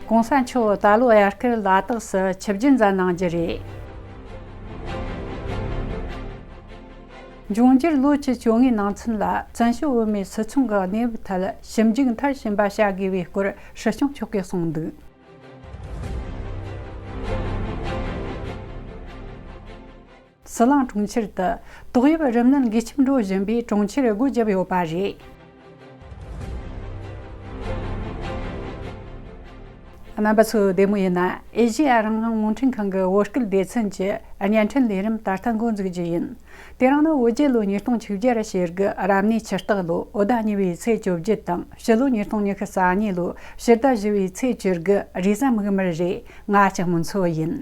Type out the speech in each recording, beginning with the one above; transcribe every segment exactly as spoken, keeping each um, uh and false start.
གོང་ས་མཆོག་ད་ལོ་དབྱར་ཁར་ལ་དྭགས་སུ་ཆིབས་བསྒྱུར་མཛད་གནང་རྒྱུ་རེད། འབྱུང་འགྱུར་ལོ་བཅུ་བཅོ་ལྔའི་ནང་ཚུན་ལ་བཙན་བྱོལ་བོད་མིའི་སིལ་ཚོང་གི་གནས་བབ་ཐད་ཞིབ་འཇུག་མཐར་ཕྱིན་པ་བྱ་དགོས་པའི་སྐོར་སྲིད་སྐྱོང་མཆོག་གིས་གསུངས་འདུག། ཟི་ལིང་གྲོང་ཁྱེར་དུ་ཏོག་དབྱིབས་རིམས་ནད་འགོས་ཁྱབ་འགྲོ་བཞིན་པའི་གྲོང་ཁྱེར་སྒོ་བརྒྱབ་ཡོད་པ་རེད། རྣམ་པ་ཚོ་བདེ་མོ་ཡིན་ན། ཨེ་ཤེ་ཡ་རང་དབང་རླུང་འཕྲིན་ཁང་གི་བོད་སྐད་སྡེ་ཚན་གྱི་བརྙན་འཕྲིན་ལས་རིམ་ད་ལྟ་འགོ་འཛུགས་རྒྱུ་ཡིན། དེ་རིང་ནི་བོད་རྒྱལ་ལོ་ཉིས་སྟོང་ཆིག་བརྒྱ་ར་ཞེ་དགུ་རབ་གནས་ཆུ་སྟག་ལོ་འོ་ཟླ་གཉིས་པའི་ཚེས་བཅོ་བརྒྱད་དང་ཕྱི་ལོ་ཉིས་སྟོང་ཉི་ཤུ་རྩ་གཉིས་ལོ་ཕྱི་ཟླ་བཞི་པའི་ཚེས་བཅུ་དགུ་རེས་གཟའ་མིག་དམར་རེད། ང་ལྕགས་མོ་མཚོ་ཡིན།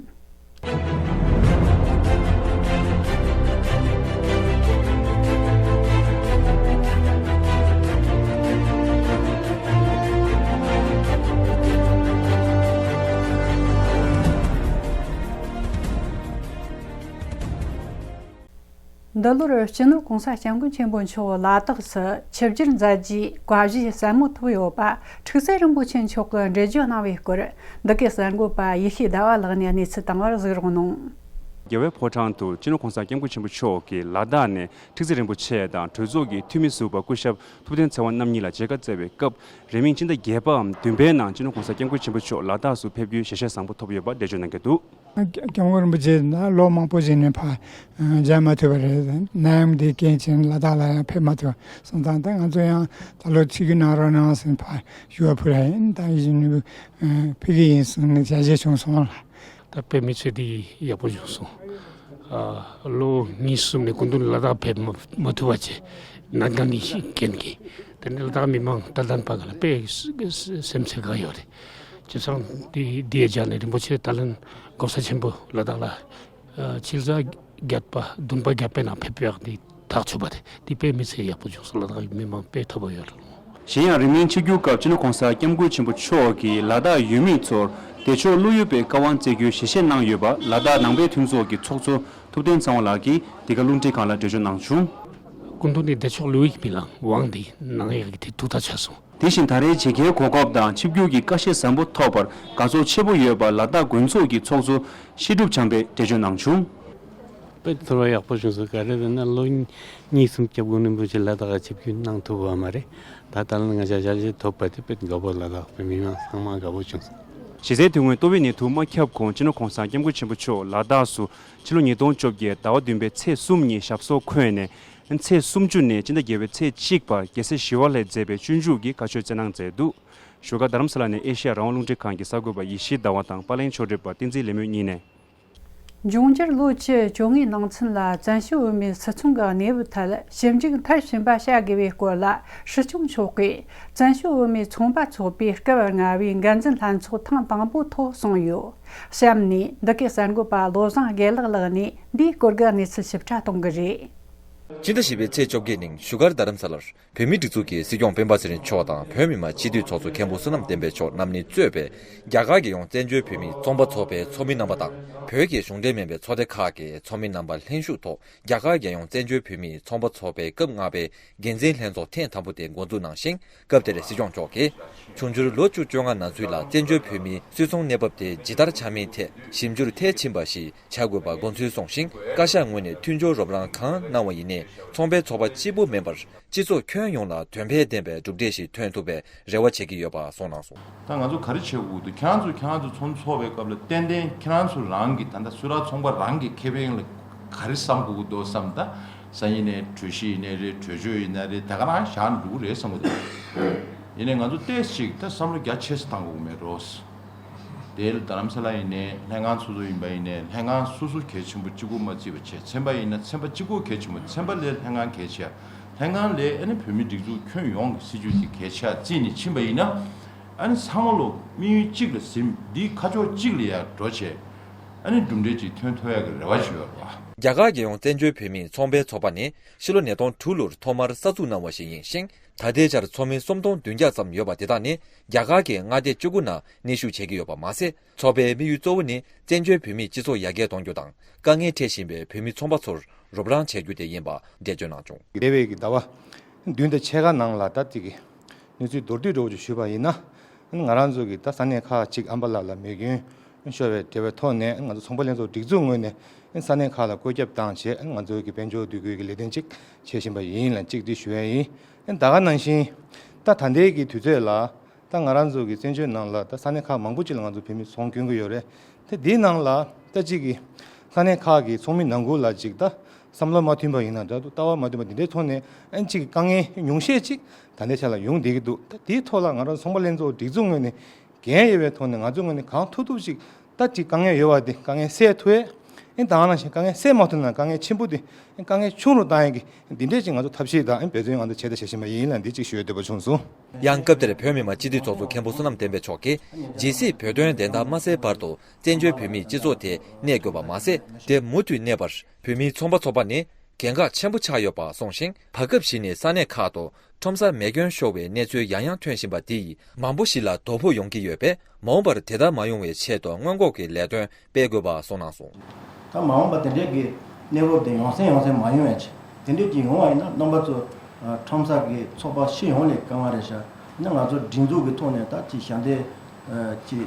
འདི་ལོར་སྤྱི་ནོར་གོང་ས་སྐྱབས་མགོན་ཆེན་པོ་མཆོག་ལ་དྭགས་སུ་ཆིབས་བསྒྱུར་མཛད་རྒྱུའི་བཀའ་བཞེས་ཟབ་མོ་ཐོབ་ཡོད་པ། ཁྲུག་སེ་རིན་པོ་ཆེ་མཆོག་གིས་འགྲེལ་བརྗོད་གནང་བའི་སྐོར། འདི་གའི་གསར་འགོད་པ་ཡེ་ཤེས་ཟླ་བ་ལགས་ནས་གནས་ཚུལ་བཏང་བར་གཟིགས་རོགས་གནང་། རྒྱལ་བའི་ཕོ་བྲང་དུ་སྤྱི་ནོར་གོང་ས་སྐྱབས་མགོན་ཆེན་པོ་མཆོག་གིས་ལ་དྭགས་ནས་ཁྲུག་སེ་རིན་པོ་ཆེ་དང་གྲོས་ཚོགས་ཀྱི་འཐུས་མི་ཟུར་པ་སྐུ་ཞབས་ཐུབ་བསྟན་ཚེ་དབང་རྣམ་གཉིས་ལ་མཇལ་ཁ་བསྩལ་བའི་སྐབས། རིང་མིན་སྤྱི་ཟླ་བརྒྱད་པའམ་བདུན་པའི་ནང་སྤྱི་ནོར་གོང་ས་སྐྱབས་མགོན་ཆེན་པོ་མཆོག་ལ་དྭགས་སུ་ཕེབས་རྒྱུའི་ཞལ་བཞེས་བཟང་པོ་ཐོབ་ཡོད་པ་འགྲེལ་བརྗོད་གནང་གི་འདུག། སྐྱབས་མགོན་རིན་པོ་ཆེ་ན་ལོ་མང་པོ་ཞིག་ནས་ཕར་མཇལ་མ་ཐུབ་པ་རེད། ནད་ཡམས་འདིའི་རྐྱེན་བྱས་ལ་དྭགས་ལ་ཡང་ཕེབས་མ་ཐུབ་སོང་ཙང་། ད་ང་ཚོ་ཡང་ད་ལོ་ཆིབས་བསྒྱུར་གནང་རོགས་གནང་ཟེར་ཕར་ཞུ་བ་ཕུལ་བ་ཡིན། ད་ཡིན་ཕེབས་ཀྱི་ཡིན་གསུངས་ནས་ཞལ་བཞེས་བྱུང་སོང་ལ། ད་དཔེ་མི་སྲིད་དེ་ཡག་པོ་བྱུང་སོང་། ཨ། ལོ་གཉིས་གསུམ་ནས་སྐུ་མདུན་ལ་དྭགས་ཕེབས་མ་མ་ཐུབ་པ་བྱས། ནད་འགོས་ནས་རྐྱེན་གྱིས། དེ་ནས་ལ་དྭགས་མི་མང་ད་ལྟ་བར་ལ་དཔེ་སེམས་འཚབ་ཀྱི་ཡོད་རེད། བྱས་ཙང་དེ་དེའི་རྒྱབ་ནས་རིན་པོ་ཆེ་ད་ལན་གོང་ས་ཆེན་པོ་ལ་དྭགས་ལ་ཕྱི་ཟླ་བརྒྱད་པ་བདུན་པ་བརྒྱད་པའི་ནང་ཕེབས་ཡག་དེ་ཐག་ཆོད་པ་རེད། དེ་དཔེ་མི་སྲིད་ཡག་པོ་བྱུང་སོང་། ལ་དྭགས་མི་མང་དཔེ་ཐོབ་པ་ཡོད་རེད། གཞན་ཡང་རིང་མིན་ཆིབས་བསྒྱུར་སྐབས་སྤྱི་ནོར་གོང་ས་སྐྱབས་མགོན་ཆེན་པོ་མཆོག་གིས་ལ་དྭགས་ཡུལ་མི་ཚོར་བདེ་མཆོག་བློ་ཡོད་པའི་བཀའ་དབང་སྩལ་རྒྱུའི་ཞལ་བཞེས་གནང་ཡོད་པ། ལ་དྭགས་ནང་པའི་མཐུན་ཚོགས་ཀྱི་ཚོགས་གཙོ་ཐུབ་བསྟན་ཚེ་དབང་ལགས་ཀྱིས་འདི་ག་རླུང་འཕྲིན་ཁང་ལ་འགྲེལ་བརྗོད་གནང་བྱུང་། སྐུ་མདུན་ནས་བདེ་མཆོག་བློ་ཡིས་མི་ལང་དབང་འདི་གནང་ཡག་གི་དེ་ཐུགས་ཐག་ཆོད་སོང་། དེ་བཞིན་ད་རེས་བྱེད་ཀའི་གོ་སྐབས་དང་ཆིབས་བསྒྱུར་གྱི་བཀའ་བཞེས་བཟང་པོ་ཐོབ་པར་དགའ་ཚོར་ཆེ་པོ་ཡོད་པ། ལ་དྭགས་དགོན་ཚོགས་ཀྱི་ཚོགས་གཙོ་བཤད་སྒྲུབ་བྱམས་པས་འགྲེལ་བརྗོད་གནང་བྱུང་། དཔེ་ཚོར་བ་ཡག་པོ་བྱུང་སོང་། ག་རེ་རེད་ན་ལོ་གཉིས་གསུམ་སྐྱབས་མགོན་རིན་པོ་ཆེ་ལ་དྭགས་ཆིབས་བསྒྱུར་གནང་ཐུབ་པ་མ་རེད། ད་ད་ལན་ང་ཞལ་བཞེས་ཐོབ་པ་དེ་དཔེ་དགའ་པོ། ལ་དྭགས་པའི་མི་མང་ཚང་མ་དགའ་པོ་བྱུང་སོང་། གཞི་རྩའི་དོན་དངོས་ཏོག་དབྱིབས་ནད་དུག་མ་ཁྱབ་གོང་སྤྱི་ནོར་གོང་ས་སྐྱབས་མགོན་ཆེན་པོ་མཆོག་ལ་དྭགས་སུ་ཕྱི་ལོ་ཉིས་སྟོང་བཅོ་བརྒྱད་ཟླ་བ་བདུན་པའི་ཚེས་གསུམ་ཉིན་ཞབས་སོར་འཁོད་ནས། ཚེས་སུམ་ཅུ་ནས་སྤྱི་ཟླ་བརྒྱད་པའི་ཚེས་གཅིག་བར་རྒྱལ་སྲས་ཞི་བ་ལྷས་མཛད་པའི་སྤྱོད་འཇུག་གི་བཀའ་ཆོས་སྩལ་གནང་མཛད་འདུག། བཞུགས་སྒར་རྡ་རམ་ས་ལ་ནས་ཨེ་ཤེ་ཡ་རང་དབང་རླུང་འཕྲིན་ཁང་གི་གསར་འགོད་པ་ཡེ་ཤེས་ཟླ་བ་དང་པར་ལེན་ཕྱོགས་སྒྲིག་པ་བསྟན་འཛིན་ལེགས་སྨོན་གཉིས་ནས། འབྱུང་འགྱུར་ལོ་བཅུ་བཅོ་ལྔའི་ནང་ཚུན་ལ་བཙན་བྱོལ་བོད་མིའི་སིལ་ཚོང་གི་གནས་བབ་ཐད་ཞིབ་འཇུག་མཐར་ཕྱིན་པ་བྱ་དགོས་པའི་སྐོར་ལ་སྲིད་སྐྱོང་མཆོག་གིས་བཙན་བྱོལ་བོད་མིའི་ཚོང་པ་ཚོགས་པའི་སྐབས་ལྔ་པའི་འགན་འཛིན་ལྷན་ཚོགས་ཐེངས་དང་པོའི་ཐོག་གསུངས་ཡོད། གཤམ་ནས་འདི་གའི་གསར་འགོད་པ་བློ་བཟང་དགེ་ལེགས་ལགས་ནས་འདིའི་སྐོར་གྱི་གནས་ཚུལ་ཞིབ་ཕྲ་གཏོང་གི་རེད། སྤྱི་ཟླ་བཞི་པའི་ཚེས་བཅོ་བརྒྱད་ཉིན་བཞུགས་སྒར་རྡ་རམ་ས་ལར་བོད་མིའི་སྒྲིག་འཛུགས་ཀྱི་སྲིད་སྐྱོང་སྤེན་པ་ཚེ་རིང་མཆོག་དང་བོད་མི་མང་སྤྱི་འཐུས་ཚོགས་གཙོ་མཁན་པོ་བསོད་ནམས་བསྟན་འཕེལ་མཆོག་རྣམ་གཉིས་གཙོས་པའི་རྒྱ་གར་རྒྱལ་ཡོངས་བཙན་བྱོལ་བོད་མིའི་ཚོང་པ་ཚོགས་པའི་ཚོགས་མི་རྣམ་པ་དང་། བོད་ཀྱི་གཞུང་འབྲེལ་མིན་པའི་ཚོགས་སྡེ་ཁག་གི་ཚོགས་མི་རྣམ་པ་ལྷན་ཞུགས་ཐོག་རྒྱ་གར་རྒྱལ་ཡོངས་བཙན་བྱོལ་བོད་མིའི་ཚོང་པ་ཚོགས་པའི་སྐབས་ལྔ་པའི་འགན་འཛིན་ལྷན་ཚོགས་ཐེངས་དང་པོ་དེ་འགོ་འཛུགས་གནང་ཞིང་། སྐབས་དེར་སྲིད་སྐྱོང་མཆོག་གིས། འབྱུང་འགྱུར་ལོ་བཅུ་བཅོ་ལྔ་ནང་ཚུད་ལ་བཙན་བྱོལ་བོད་མིའི་སིལ་ཚོང་གནས་བབ་དེ་ཇི་ལྟར་ཆ་མེད་ཐད་ཞིབ་འཇུག་མཐར་ཕྱིན་པ་ཞིག་བྱ་དགོས་པ་དགོངས་ཚུལ་གསུངས་ཤིང་། བཀའ་ཤག་ངོས་ནས་མཐུན་སྦྱོར་རོགས་རམ་གང་གནང་བ་ཡིན་ནའི་ཚོང་པའི་ཚོགས་པ་གཅིག་པུ་མིན་པར་སྤྱི་ཚོགས་ཁྱོན་ཡོངས་ལ་དོན་ཕན་ལྡན་པའི་གྲུབ་འབྲས་ཤིག་ཐོན་ཐུབ་པའི་རེ་བ་བྱེད་ཀྱི་ཡོད་པ་གསུངས་གནང་སོང་། ད་ང་ཚོ་ག་རེ་བྱེད་དགོས་འདུག་ཁྱེད་རང་ཚོ་ཁྱེད་རང་ཚོ་ཚོང་ཚོགས་པའི་སྐབས་ལ་ཏན་ཏན་ཁྱེད་རང་ཚོ་རང་གི་ད་ལྟ་སུ་ར་ཚོང་པ་རང་གི་ཁེ་ཕན་ལ་ག་རེ་བསམ་དགོས་ཀྱི་འདུག་བསམ། ད་སང་ཉིན་ནས་གྲོས་གཞི་ཡིན་ནའི་རེད། གྲོས་ཆོད་ཡིན་ན་རེད། ད་ག་རང་བཞག་འགྲོ་གི་རེད་བསམ་གྱི་འདུག་ཡིན་ནའི་ང་ཚོ་ཏོག་ཙམ་ཅིག་ད་བསམ་བློ་རྒྱ་ཆེ་ས་བཏང་དགོས་ཀྱི་མེད་རོགས། དེ་རྡ་རམ་ས་ལ་ཡིན་ནའི་ལྷན་ཁང་སོ་སོ་ཡིན་པ་ཡིན་ནའི་ལྷན་ཁང་སོ་སོ་གལ་ཆེན་པོ་གཅིག་པུ་མ་བརྩིས་པ་བྱས། ཚན་པ་ཡིན་ན་ཚན་པ་གཅིག་པུ་གལ་ཆེན་པོ། ཚན་པ་ལས་ལྷན་ཁང་གལ་ཆེ་ཡ། ལྷན་ཁང་ལས་ཨ་ནི་བོད་མིའི་སྒྲིག་འཛུགས་ཁྱོན་ཡོངས་ཀྱི་སྲིད་ཇུས་དེ་གལ་ཆེ་ཡ་བརྩིས་ནས་ཕྱིན་པ་ཡིན་ན། ཨ་ནི་ཚང་མ་ལོ་དམིགས་ཡུལ་གཅིག་ལ་ཟིན། འདིའི་ཁ་ཕྱོགས་གཅིག་ལ་ཡ་འགྲོ་བྱས། ཨ་ནི་གྲུབ་འབྲས་ཅིག་ཐོན་ཐུབ་ཡག་གི་རེ་བ་ཞུ་ཡོད་པ། རྒྱ་གར་རྒྱལ་ཡོངས་བཙན་བྱོལ་བོད་མིའི་ཚོང་པའི་ཚོགས་པ་ནི་ཕྱི་ལོ་ཉིས་སྟོང་དྲུག་ལོར་ཐོག་མར་གསར་འཛུགས་གནང་བ་ཞིག་ཡིན་ཞིང་། ད་ལྟའི་ཆར་ཚོགས་མི་སུམ་སྟོང་བདུན་བརྒྱ་ཙམ་ཡོད་པ་དེ་དག་ནི་རྒྱ་གར་གྱི་མངའ་སྡེ་བཅུ་དགུ་ནང་གནས་བཞུགས་བྱེད་ཀྱི་ཡོད་པ་མ་ཟད། ཚོགས་པའི་དམིགས་ཡུལ་གཙོ་བོ་ནི་བཙན་བྱོལ་བོད་མིའི་སྤྱི་ཚོགས་ཡར་རྒྱས་གཏོང་རྒྱུ་དང་། དཀའ་ངལ་འཕྲད་བཞིན་པའི་བོད་མི་ཚོང་པ་ཚོར་རོགས་རམ་བྱེད་རྒྱུ་དེ་ཡིན་པ་འགྲེལ་བརྗོད་གནང་བྱུང་། འདས་པའི་གི་ཟླ་བ་བདུན་དང་ཕྱེད་ཀ་ནང་ལ་ད་ཅིག་གི་གནས་ཚུལ་མདོར་བསྡུས་འདྲ་བོ་ཅིག་ཞུས་པ་ཡིན་ན། ང་རང་ཚོ་གི་ད་ས་གནས་ཁག་ཅིག་ཨམ་བ་ལ་ལ་མེ་སྐྱོན་ཤོར་བའི་འབྲེལ་བའི་ཐོག་ནས་ང་ཚོ་ཚོང་པ་ལྷན་ཚོགས་སྒྲིག་འཛུགས་ངོས་ནས་ས་གནས་ཁག་ལ་བཀོད་ཁྱབ་བཏང་བྱས་ང་ཚོ་གི་དཔལ་འབྱོར་འདུ་འགོད་ཀྱི་ལས་དོན་ཅིག་བྱེད་བཞིན་པ་ཡིན་ལ་གཅིག་འདི་ཞུ་ཡ་ཡིན། ད་ག་ནང་བཞིན་ད་ད་ལྟའི་གི་དུས་ཚོད་ལ། ད་ང་རང་ཚོ་གི་བཙན་བྱོལ་ནང་ལ་ད་ས་གནས་ཁག་མང་པོ་ཅིག་ལ་ང་ཚོ་བོད་མི་ཚོང་སྐྱོན་གྱི་ཡོད་རེད། དེ་འདིའི་ནང་ལ་ད་ཅིག་གི་ས་གནས་ཁག་གི་ཚོགས་མི་ནང་ཁུལ་ལ་ཅིག་ད་བསམ་བློ་མ་མཐུན་པ་ཡིན་ན་འདྲ་འདུག་ལྟ་བ་མ་མཐུན་པ་འདི་འདྲའི་ཐོག་ནས་ཨན་ཅིག་དཀའ་ངལ་ཉུང་ཤས་ཅིག་ད་ལྟའི་ཆ་ལ་ཡོང་བསྡད་ཀྱི་འདུག་ད་དེའི་ཐོག་ལ་ང་རང་ཚོང་པ་ལྷན་ཚོགས་སྒྲིག་འཛུགས་ངོས་ནས་འགན་ཡོད་པའི་ཐོག་ནས་ང་ཚོའི་ངོས་ནས་གང་ཐུབ་ཐུབ་ཅིག་ད་ཅིག་དཀའ་ངལ་ཡོད་པ་དེ་དཀའ་ངལ་སེལ་ཐུབ་ཡས། ཨེ་ད་ག་ནང་བཞིན་དཀའ་ངལ་སེལ་མ་ཐུབ་ན་དཀའ་ངལ་ཆེན་པོ་དེ་ཨེ་དཀའ་ངལ་ཆུང་རུ་བཏང་ཡས་ཀྱི་འདི་འདྲས་ཅིག་ང་ཚོ་ཐབས་ཤེས་དང་ཨེ་འབད་བརྩོན་ང་ཚོ་བྱས་ཏེ་བྱེད་བཞིན་པ་ཡིན་ལ་འདི་ཅིག་ཞུ་འདོད་པ་བྱུང་སོང་། ཡང་སྐབས་དེར་བོད་མི་མང་སྤྱི་འཐུས་ཚོགས་གཙོ་མཁན་པོ་བསོད་ནམས་བསྟན་འཕེལ་མཆོག་གིས་ཇི་སྲིད་བོད་དོན་བདེན་མཐའ་མ་གསལ་བར་དུ་བཙན་བྱོལ་བོད་མིའི་སྤྱི་ཚོགས་དེ་གནས་དགོས་པ་མ་ཟད་དེ་མུ་མཐུད་གནས་པར་བོད་མིའི་ཚོང་པ་ཚོགས་པ་ནི་གལ་འགངས་ཆེན་པོ་ཆགས་ཡོད་པ་གསུངས་ཤིང་། བར་སྐབས་ཤིག་ནས་ས་གནས་ཁག་ཏུ་ཁྲོམ་སར་མེ་སྐྱོན་ཤོར་བའི་གནས་ཚུལ་ཡང་ཡང་ཐོན་བཞིན་པ་དེ་ཡིས་མང་པོ་ཞིག་ལ་དོ་ཕོག་ཡོང་གི་ཡོད་པས། མ་འོངས་པར་དེ་ལྟར་མ་ཡོང་བའི་ཆེད་དུ་སྔོན་འགོག་གི་ལས་དོན་སྤེལ་དགོས་པ་གསུངས་གནང་སོང་། ད་མ་འོངས་པ་དེ་འདྲའི་གི་གནས་བབ་དེ་ཡོང་སེམས་ཡོང་སེམས་མ་ཡོང་ཡ་ཆེ། དེ་འདྲའི་གི་ཡོང་བ་ཡིན་ན་རྣམ་པ་ཚོ་ཁྲོམ་ས་གི་ཚོགས་པ་སྤྱི་ཡོངས་ལ་དཀའ་ངལ་རེད་ཤག་ཨ་ནི་ང་ཚོ་སྒྲིག་འཛུགས་ཀྱི་ཐོག་ནས་ད་ཅིག་ཞལ་འདེབས་ཅིག་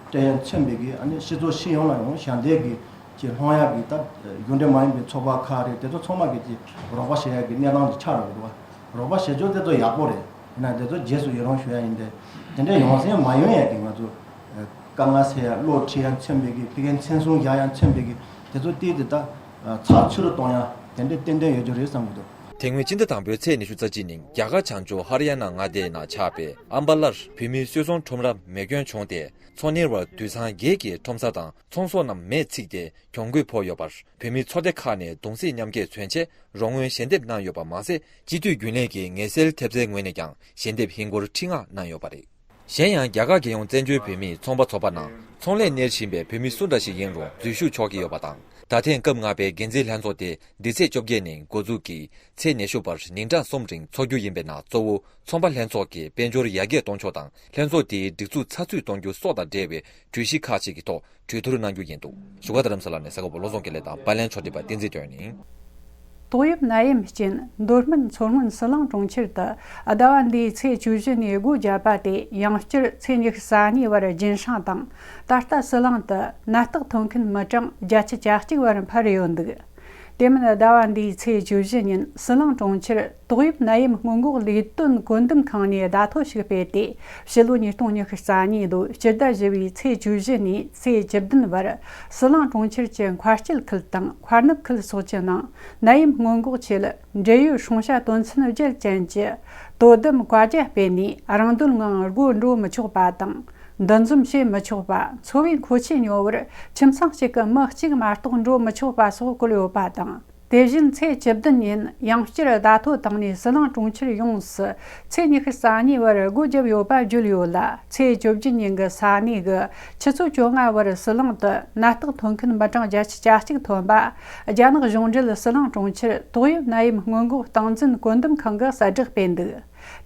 སྤྲད་ཡ་མཚོན་པའི་གི་ཨ་ནི་སྤྱི་ཚོགས་སྤྱི་ཡོངས་ལ་ཡང་ཞལ་འདེབས་གི་ཅིག་སློང་ཡ་གི་ད་རྒྱུ་འབྲས་མ་ཡིན་པའི་ཚོགས་པ་ཁག་རེད། དེ་ཚོ་ཚང་མ་གི་ཅིག་རོགས་པ་བྱེད་ཡ་གི་གནས་སྟངས་ཅིག་ཆགས་ཡོད་རེད་བ། རོགས་པ་བྱེད་ཕྱོགས་དེ་ཚོ་ཡག་པོ་རེད། ཡིན་ན་དེ་ཚོ་རྗེས་སུ་ཡི་རང་ཞུ་ཡ་ཡིན་ཏེ། དེ་འདྲ་ཡོང་སེམས་མ་ཡོང་ཡ་གི་ང་ཚོ་དཀའ་ངལ་སེལ་ཡ་བློ་ཁྲིད་ཡ་མཚོན་པའི་གི་ཕ་གིའི་མཚན་སྲུང་བཞག་ཡ་མཚོན་པའི་གི་དེ་ཚོ་ཏིག་ཏིག་ད་ཚགས་ཚུད་རུ་གཏོང་ཡ་དེ་འདྲའི་ཏན་ཏན་ཡོད་རྒྱུ་རེད་བསམ་གི་འདུག་དེ་སྔོན་ཕྱི་ཟླ་དང་པོའི་ཚེས་ཉི་ཤུ་རྩ་གཅིག་ཉིན་རྒྱ་གར་བྱང་ཕྱོགས་ཧ་རི་ཡ་ན་མངའ་སྡེའི་ནང་ཆགས་པའི་ཨམ་བ་ལར་བོད་མིའི་སུད་ཚོང་ཁྲོམ་རར་མེ་སྐྱོན་བྱུང་སྟེ། ཚོང་གཉེར་བར་དུད་ཚང་བརྒྱད་ཀྱི་ཁྲོམ་ས་དང་ཚོང་ཟོག་རྣམས་མེས་ཚིག་སྟེ་གྱོང་གུད་ཕོག་ཡོད་པར། བོད་མིའི་ཚོགས་སྡེ་ཁག་ནས་གདུང་སེམས་མཉམ་སྐྱེད་མཚོན་ཆེད་རོགས་དངུལ་ཞལ་འདེབས་གནང་ཡོད་པ་མ་ཟད། སྤྱི་འཐུས་རྒྱུན་ལས་ཀྱི་ངལ་སེལ་ཐེབས་རྩའི་ངོས་ནས་ཀྱང་ཞལ་འདེབས་ཧིན་སྒོར་ཁྲི་ལྔ་གནང་ཡོད་པ་རེད། གཞན་ཡང་རྒྱ་གར་རྒྱལ་ཡོངས་བཙན་བྱོལ་བོད་མིའི་ཚོང་པ་ཚོགས་པ་ནང་ཚོང་ལས་གཉེར་བཞིན་པའི་བོད་མི་སུ་འདྲ་ཞིག་ཡིན་རུང་འཛུལ་ཞུགས་ཆོག་གི་ཡོད་པ་དང་། ད་ཐེངས་སྐབས་ལྔ་པའི་འགན་འཛིན་ལྷན་ཚོགས་དེ་འདི་ཚེས་བཅོ་བརྒྱད་ཉིན་འགོ་འཛུགས་ཀྱིས་ཚེས་ཉི་ཤུ་བར་ཉིན་གྲངས་གསུམ་རིང་འཚོགས་རྒྱུ་ཡིན་པའི་ནང་གཙོ་བོ་ཚོང་པ་ལྷན་ཚོགས་ཀྱི་དཔལ་འབྱོར་ཡར་རྒྱས་གཏོང་ཕྱོགས་དང་ལྷན་ཚོགས་དེའི་སྒྲིག་འཛུགས་ཚགས་ཚུད་གཏོང་རྒྱུ་སོགས་དང་འབྲེལ་བའི་གྲོས་གཞི་ཁག་ཅིག་གི་ཐོག་གྲོས་བསྡུར་གནང་རྒྱུ་ཡིན་འདུག་བཞུགས་སྒར་རྡ་རམ་ས་ལ་ནས་གསར་འགོད་པ་བློ་བཟང་དགེ་ལེགས་དང་པར་ལེན་ཕྱོགས་སྒྲིག་པ་བསྟན་འཛིན་དོན་ཡིན། ཏོག་དབྱིབས་ནད་ཡམས་རྐྱེན་མདོ་སྨད་མཚོ་སྔོན་ཟི་ལིང་གྲོང་ཁྱེར་དུ་ཟླ་བ་འདིའི་ཚེས་བཅུ་བཞི་ནས་སྒོ་བརྒྱབ་པ་དེ་ཡང་བསྐྱར་ཚེས་ཉི་ཤུ་རྩ་གཉིས་བར་རྒྱུན་བསྲིངས་དང་། ད་ལྟ་ཟི་ལིང་དུ་ནད་རྟགས་ཐོན་མཁན་མི་གྲངས་བརྒྱད་ཅུ་གྱ་གཅིག་བར་འཕར་ཡོད་འདུག་དེ་མིན་ཟླ་བ་འདིའི་ཚེས་བཅུ་བཞི་ཉིན་ཟི་ལིང་གྲོང་ཁྱེར་ཏོག་དབྱིབས་ནད་ཡམས་སྔོན་འགོག་ལས་དོན་བཀོད་འདོམས་ཁང་ནས་བརྡ་ཐོ་ཞིག་སྤེལ་ཏེ། ཕྱི་ལོ་ཉིས་སྟོང་ཉི་ཤུ་རྩ་གཉིས་ལོའི་སྤྱི་ཟླ་བཞི་བའི་ཚེས་བཅུ་བཞི་ནས་ཚེས་བཅུ་བདུན་བར་ཟི་ལིང་གྲོང་ཁྱེར་གྱི་མཁར་དཀྱིལ་ཁུལ་དང་མཁར་ནུབ་ཁུལ་སོགས་ཀྱི་ནང་ནད་ཡམས་སྔོན་འགོག་ཆེད་འབྲེལ་ཡོད་སྲུང་བྱ་དོན་ཚན་བརྒྱད་ཅན་གྱི་དོ་དམ་བཀའ་རྒྱ་སྤེལ་ནས། རང་འདོད་ངང་སྒོ་འགྲོ་མི་ཆོག་པ་དང་། འདུ་འཛོམས་བྱེད་མི་ཆོག་པ། འཚོ་བའི་མཁོ་ཆས་ཉོ་བར་ཁྱིམ་ཚང་གཅིག་གི་མི་གཅིག་མ་གཏོགས་འགྲོ་མི་ཆོག་པ་སོགས་བཀོད་ཡོད་པ་དང་། དེ་བཞིན་ཚེས་བཅུ་བདུན་ཉིན་ཡང་བསྐྱར་བརྡ་ཐོ་བཏང་ནས་ཟི་ལིང་གྲོང་ཁྱེར་ཡོངས་སུ་ཚེས་ཉི་ཤུ་རྩ་གཉིས་བར་སྒོ་བརྒྱབ་ཡོད་པ་བརྗོད་ཡོད་ལ། ཚེས་བཅུ་བཞི་ཉིན་གྱི་ས་གནས་ཀྱི་ཆུ་ཚོད་བཅོ་ལྔ་བར་ཟི་ལིང་དུ་ནད་རྟགས་ཐོན་མཁན་མི་གྲངས་བརྒྱད་ཅུ་གྱ་གཅིག་ཐོན་པ་རྒྱ་ནག་གཞུང་འབྲེལ་ཟི་ལིང་གྲོང་ཁྱེར་ཏོག་དབྱིབས་ནད་ཡམས་སྔོན་འགོག་སྟངས་འཛིན་བཀོད་འདོམས་ཁང་གིས་གསལ་བསྒྲགས་སྤེལ་འདུག་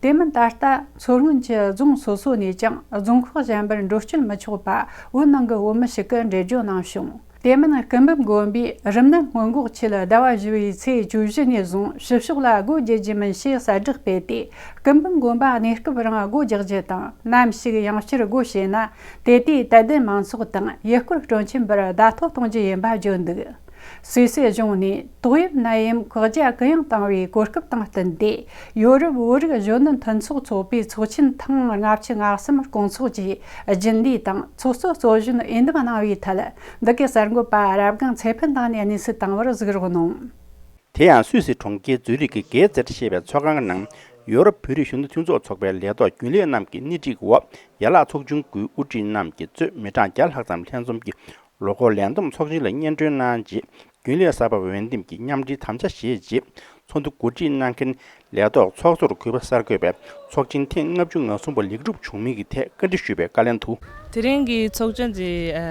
དེ་མིན་ད་ལྟ་མཚོ་སྔོན་གྱི་རྫོང་སོ་སོ་ནས་ཀྱང་རྫོང་ཁག་གཞན་པར་འགྲོ་སྐྱོད་མི་ཆོག་པ་བོད་ནང་གི་བོད་མི་ཞིག་གིས་འགྲེལ་བརྗོད་གནང་བྱུང་། དེ་མིན་སྐུ་འབུམ་དགོན་པས་རིམས་ནད་སྔོན་འགོག་ཆེད་ཟླ་བ་བཞི་བའི་ཚེས་བཅུ་བཞི་ནས་བཟུང་ཕྱི་ཕྱོགས་ལ་སྒོ་འབྱེད་རྒྱུ་མིན་ཞེས་གསལ་བསྒྲགས་སྤེལ་ཏེ། སྐུ་འབུམ་དགོན་པ་གནས་སྐབས་རིང་སྒོ་རྒྱག་རྒྱུ་དང་། ནམ་ཞིག་ཡང་བསྐྱར་སྒོ་ཕྱེ་ན་དེ་དུས་དད་ལྡན་མང་ཚོགས་དང་ཡུལ་སྐོར་སྤྲོ་འཆམ་པར་བརྡ་ཐོ་གཏོང་རྒྱུ་ཡིན་པ་བརྗོད་འདུག་སུད་སི་གཞུང་ནས་ཏོག་དབྱིབས་ནད་ཡམས་བཀག་རྒྱ་གུ་ཡངས་བཏང་བའི་གོ་སྐབས་དང་བསྟུན་ཏེ། ཡོ་རོབ་བོད་རིགས་གཞོན་ནུ་མཐུན་ཚོགས་ཚོགས་པའི་ཚོགས་ཆེན་ཐེངས་ལྔ་བཅུ་ང་གསུམ་སྐོང་ཚོགས་ཀྱི་རྒྱུན་ལས་དང་ཚོགས་གཙོ་གཙོ་གཞོན་འོས་འདེམས་གནང་བའི་ཐད། འདི་གའི་གསར་འགོད་པ་རབ་སྒང་ཚེ་ཕུན་དང་ནས་གནས་ཚུལ་བཏང་བར་གཟིགས་རོགས་གནང་། དེ་ཡང་སུད་སི་གྲོང་ཁྱེར་ཛུ་རིག་གི་གེ་ཛེར་ཞེས་པའི་ཚོགས་ཁང་ནང་ཡོ་རོབ་བོད་རིགས་གཞོན་ནུ་མཐུན་ཚོགས་ཚོགས་པའི་ལས་ཐོག་རྒྱུན་ལས་རྣམས་ཀྱི་སྣེ་ཁྲིད་འོག་ཡན་ལག་ཚོགས་ཆུང་དགུའི་དབུ་ཁྲིད་རྣམས་ཀྱིས་གཙོས་མི་གྲངས་བརྒྱ་ལྷག་ཙམ་ལྷན་འཛོམས་ཀྱིས། ལོ་འཁོར་ལས་བསྡོམས་ཚོགས་ཆེན་ལ་སྙན་སྒྲོན་གནང་རྗེས། རྒྱུན་ལས་གསར་པ་འོས་འདེམས་ཀྱིས་མཉམ་འབྲེལ་དམ་བཅའ་བཞེས་རྗེས། ཚོགས་འདུ་གོ་སྒྲིག་གནང་མཁན་ལས་ཐོག་ཚོགས་གཙོར་གུས་པ་གསར་འགོད་པས་ཚོགས་ཆེན་ཐེངས་ལྔ་བཅུ་ང་གསུམ་པ་ལེགས་གྲུབ་བྱུང་མིན་གྱི་ཐད་བཀའ་འདྲི་ཞུས་པའི་བཀའ་ལན་དུ། དེ་རིང་གི་ཚོགས་ཆེན་དེ་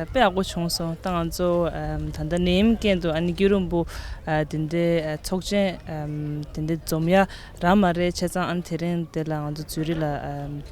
དཔེ་ཡག་པོ་བྱུང་སོང་། ད་ང་ཚོ་ད་ལྟ་ནད་ཡམས་རྐྱེན་དུ་ཨ་ནི་རྒྱུན་རིང་པོ་དེ་འདྲའི་ཚོགས་ཆེན་དེ་འདྲའི་འཛོམས་ཡ་རག་མ་རེད། བྱས་ཙང་ཨ་ནི་དེ་རིང་དེ་ལ་ང་ཚོ་ཛུ་རིག་ལ་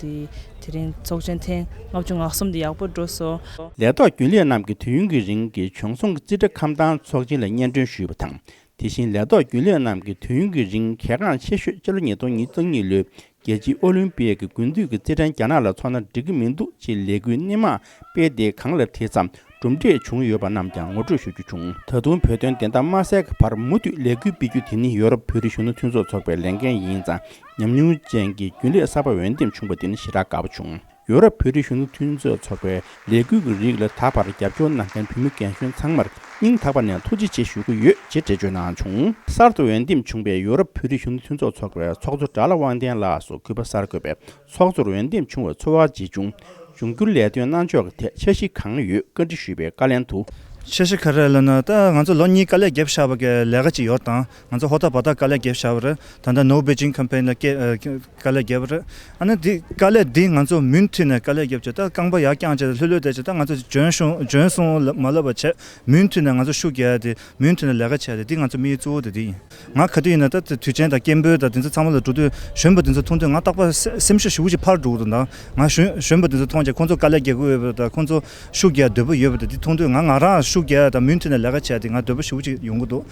དེ། དེ་རིང་ཚོགས་ཆེན་ཐེངས་ལྔ་བཅུ་ང་གསུམ་དེ་ཡག་པོ་འགྲོ་སོང་། ལས་ཐོག་རྒྱུན་ལས་རྣམས་ཀྱིས་དུས་ཡུན་གྱི་རིང་གི་བྱུང་སོང་གི་རྩིས་ཁྲ་ཁམས་དྭངས་ཚོགས་ཆེན་ལ་སྙན་སྒྲོན་ཞུས་པ་དང་། དེ་བཞིན་ལས་ཐོག་རྒྱུན་ལས་རྣམས་ཀྱིས་དུས་ཡུན་གྱི་རིང་གལ་འགངས་ཆེ་ཤོས་སྤྱི་ལོ་ཉིས་སྟོང་ཉེར་གཉིས་ལོའི་ རྒྱལ་སྤྱིའི་ཨོ་ལིམ་པིག་གི་དགུན་དུས་ཀྱི་རྩེད་འགྲན་རྒྱ་ནག་ལ་འཚོགས་ན་འགྲིག་གི་མི་འདུག་ཅེས་ལས་འགུལ་སྣེ་མང་སྤེལ་ཏེ་གང་ལ་དྲིས་ཙམ་གྲུབ་འབྲས་བྱུང་ཡོད་པ་རྣམས་ཀྱང་ངོ་སྤྲོད་ཞུ་རྒྱུ་བྱུང་། ད་དུང་བོད་དོན་བདེན་མཐའ་མ་གསལ་གྱི་བར་མུ་མཐུད་ལས་འགུལ་སྤེལ་རྒྱུ་དེ་ནི་ཡོ་རོབ་བོད་རིགས་གཞོན་ནུ་མཐུན་ཚོགས་ཚོགས་པའི་ལས་འགན་ཡིན་ཙང་། ཉམས་མྱོང་ཅན་གྱི་རྒྱུན་ལས་གསར་པ་འོས་འདེམས་བྱུང་བ་དེ་ནི་ཞེ་དྲག་དགའ་པོ་བྱུང་། ཡོ་རོབ་བོད་རིགས་གཞོན་ནུ་མཐུན་ཚོགས་ཚོགས་པའི་ལས་འགུལ་གྱི་རིགས་ལ་ད་བར་རྒྱབ་སྐྱོར་གནང་མཁན་བོད་མི་རྒན་གཞོན་ཚང་མར་སྙིང་ཐག་པ་ནས་ཐུགས་རྗེ་ཆེ་ཞུ་གི་ཡོད་ཅེས་འགྲེལ་བརྗོད་གནང་བྱུང་། གསར་དུ་འོས་འདེམས་བྱུང་བའི་ཡོ་རོབ་བོད་རིགས་གཞོན་ནུ་མཐུན་ཚོགས་ཚོགས་པའི་ཚོགས་གཙོ་དགྲ་ལྷ་དབང་ལྡན་ལགས་སུ་གུས་པ་གསར་འགོད་པས་ཚོགས་གཙོར་འོས་འདེམས་བྱུང་བའི་ཚོར་བ་ཇི་བྱུང་། འབྱུང་འགྱུར་ལས་དོན་གནང་ཕྱོགས་ཀྱི་ཐད་འཆར་གཞི་གང་ཡོད་བཀའ་འདྲི་ཞུས་པའི་བཀའ་ལན་དུ། འཆར་གཞི་ག་རེ་ལབ་ན། ད་ང་ཚོ་ལོ་གཉིས་དཀའ་ལས་བརྒྱབ་བཞག་པ་གི་ལས་ཀ་ཅིག་ཡོད་དང་། ང་ཚོ་ཧོ་ད་བ་ད་དཀའ་ལས་བརྒྱབ་བཞག་པ་རེད། ད་ལྟ་No Beijing Campaign ལ་སྐད་ཨ། དཀའ་ལས་བརྒྱབ་པ་རེད། ཨ་ནི་འདི་དཀའ་ལས་འདི་ང་ཚོ་མུ་མཐུད་ནས་དཀའ་ལས་བརྒྱབ་བྱས། ད་རྐང་པ་ཡར་བརྐྱངས་བྱས་ལྷོད་ལྷོད་བསྡད་བྱས། ད་ང་ཚོ་འཇོན་སོང་འཇོན་སོང་ལབ་མ་ལབ་པ་བྱས། མུ་མཐུད་ནས་ང་ཚོ་ཤུགས་རྒྱག་ཡ་དེ། མུ་མཐུད་ནས་ལས་ཀ་བྱས་ཏེ། འདི་ང་ཚོ་དམིགས་ཡུལ་གཙོ་བོ་དེ་འདི་ཡིན། ང་ག་དུས་ཡིན་ན་ད་དུས་ཆེན་དང་སྐད་འབོད་དང་དེ་ཚོ་ཚང་མ་ལ་འགྲོ་དུས་གཞོན་པ་དེ་ཚོ་མཐོང་དུས་ང་རྟག་པར་སེ་སེམས་ཤུགས་ཞེ་པོ་ཅིག་འཕར་འགྲོ་གི་འདུག་ད་ང་གཞོན་གཞོན་པ་དེ་ཚོ་མཐོང་བྱས་ཁོང་ཚོ་དཀའ་ལས་རྒྱག་གི་ཡོད་པ་དང་། ཁོང་ཚོ་ཤུགས་རྒྱག་འདོད་པ་ཡོད་པ་དང་། དེ་མཐོང་དུས་ང་ང་རང་ཤུགས་རྒྱག་དང་མུ་མཐུད་ནས་ལས་ཀ་བྱས་ཏེ་ང་འདོད་པ་ཞེ་པོ་ཅིག་ཡོང་གི་འདུག་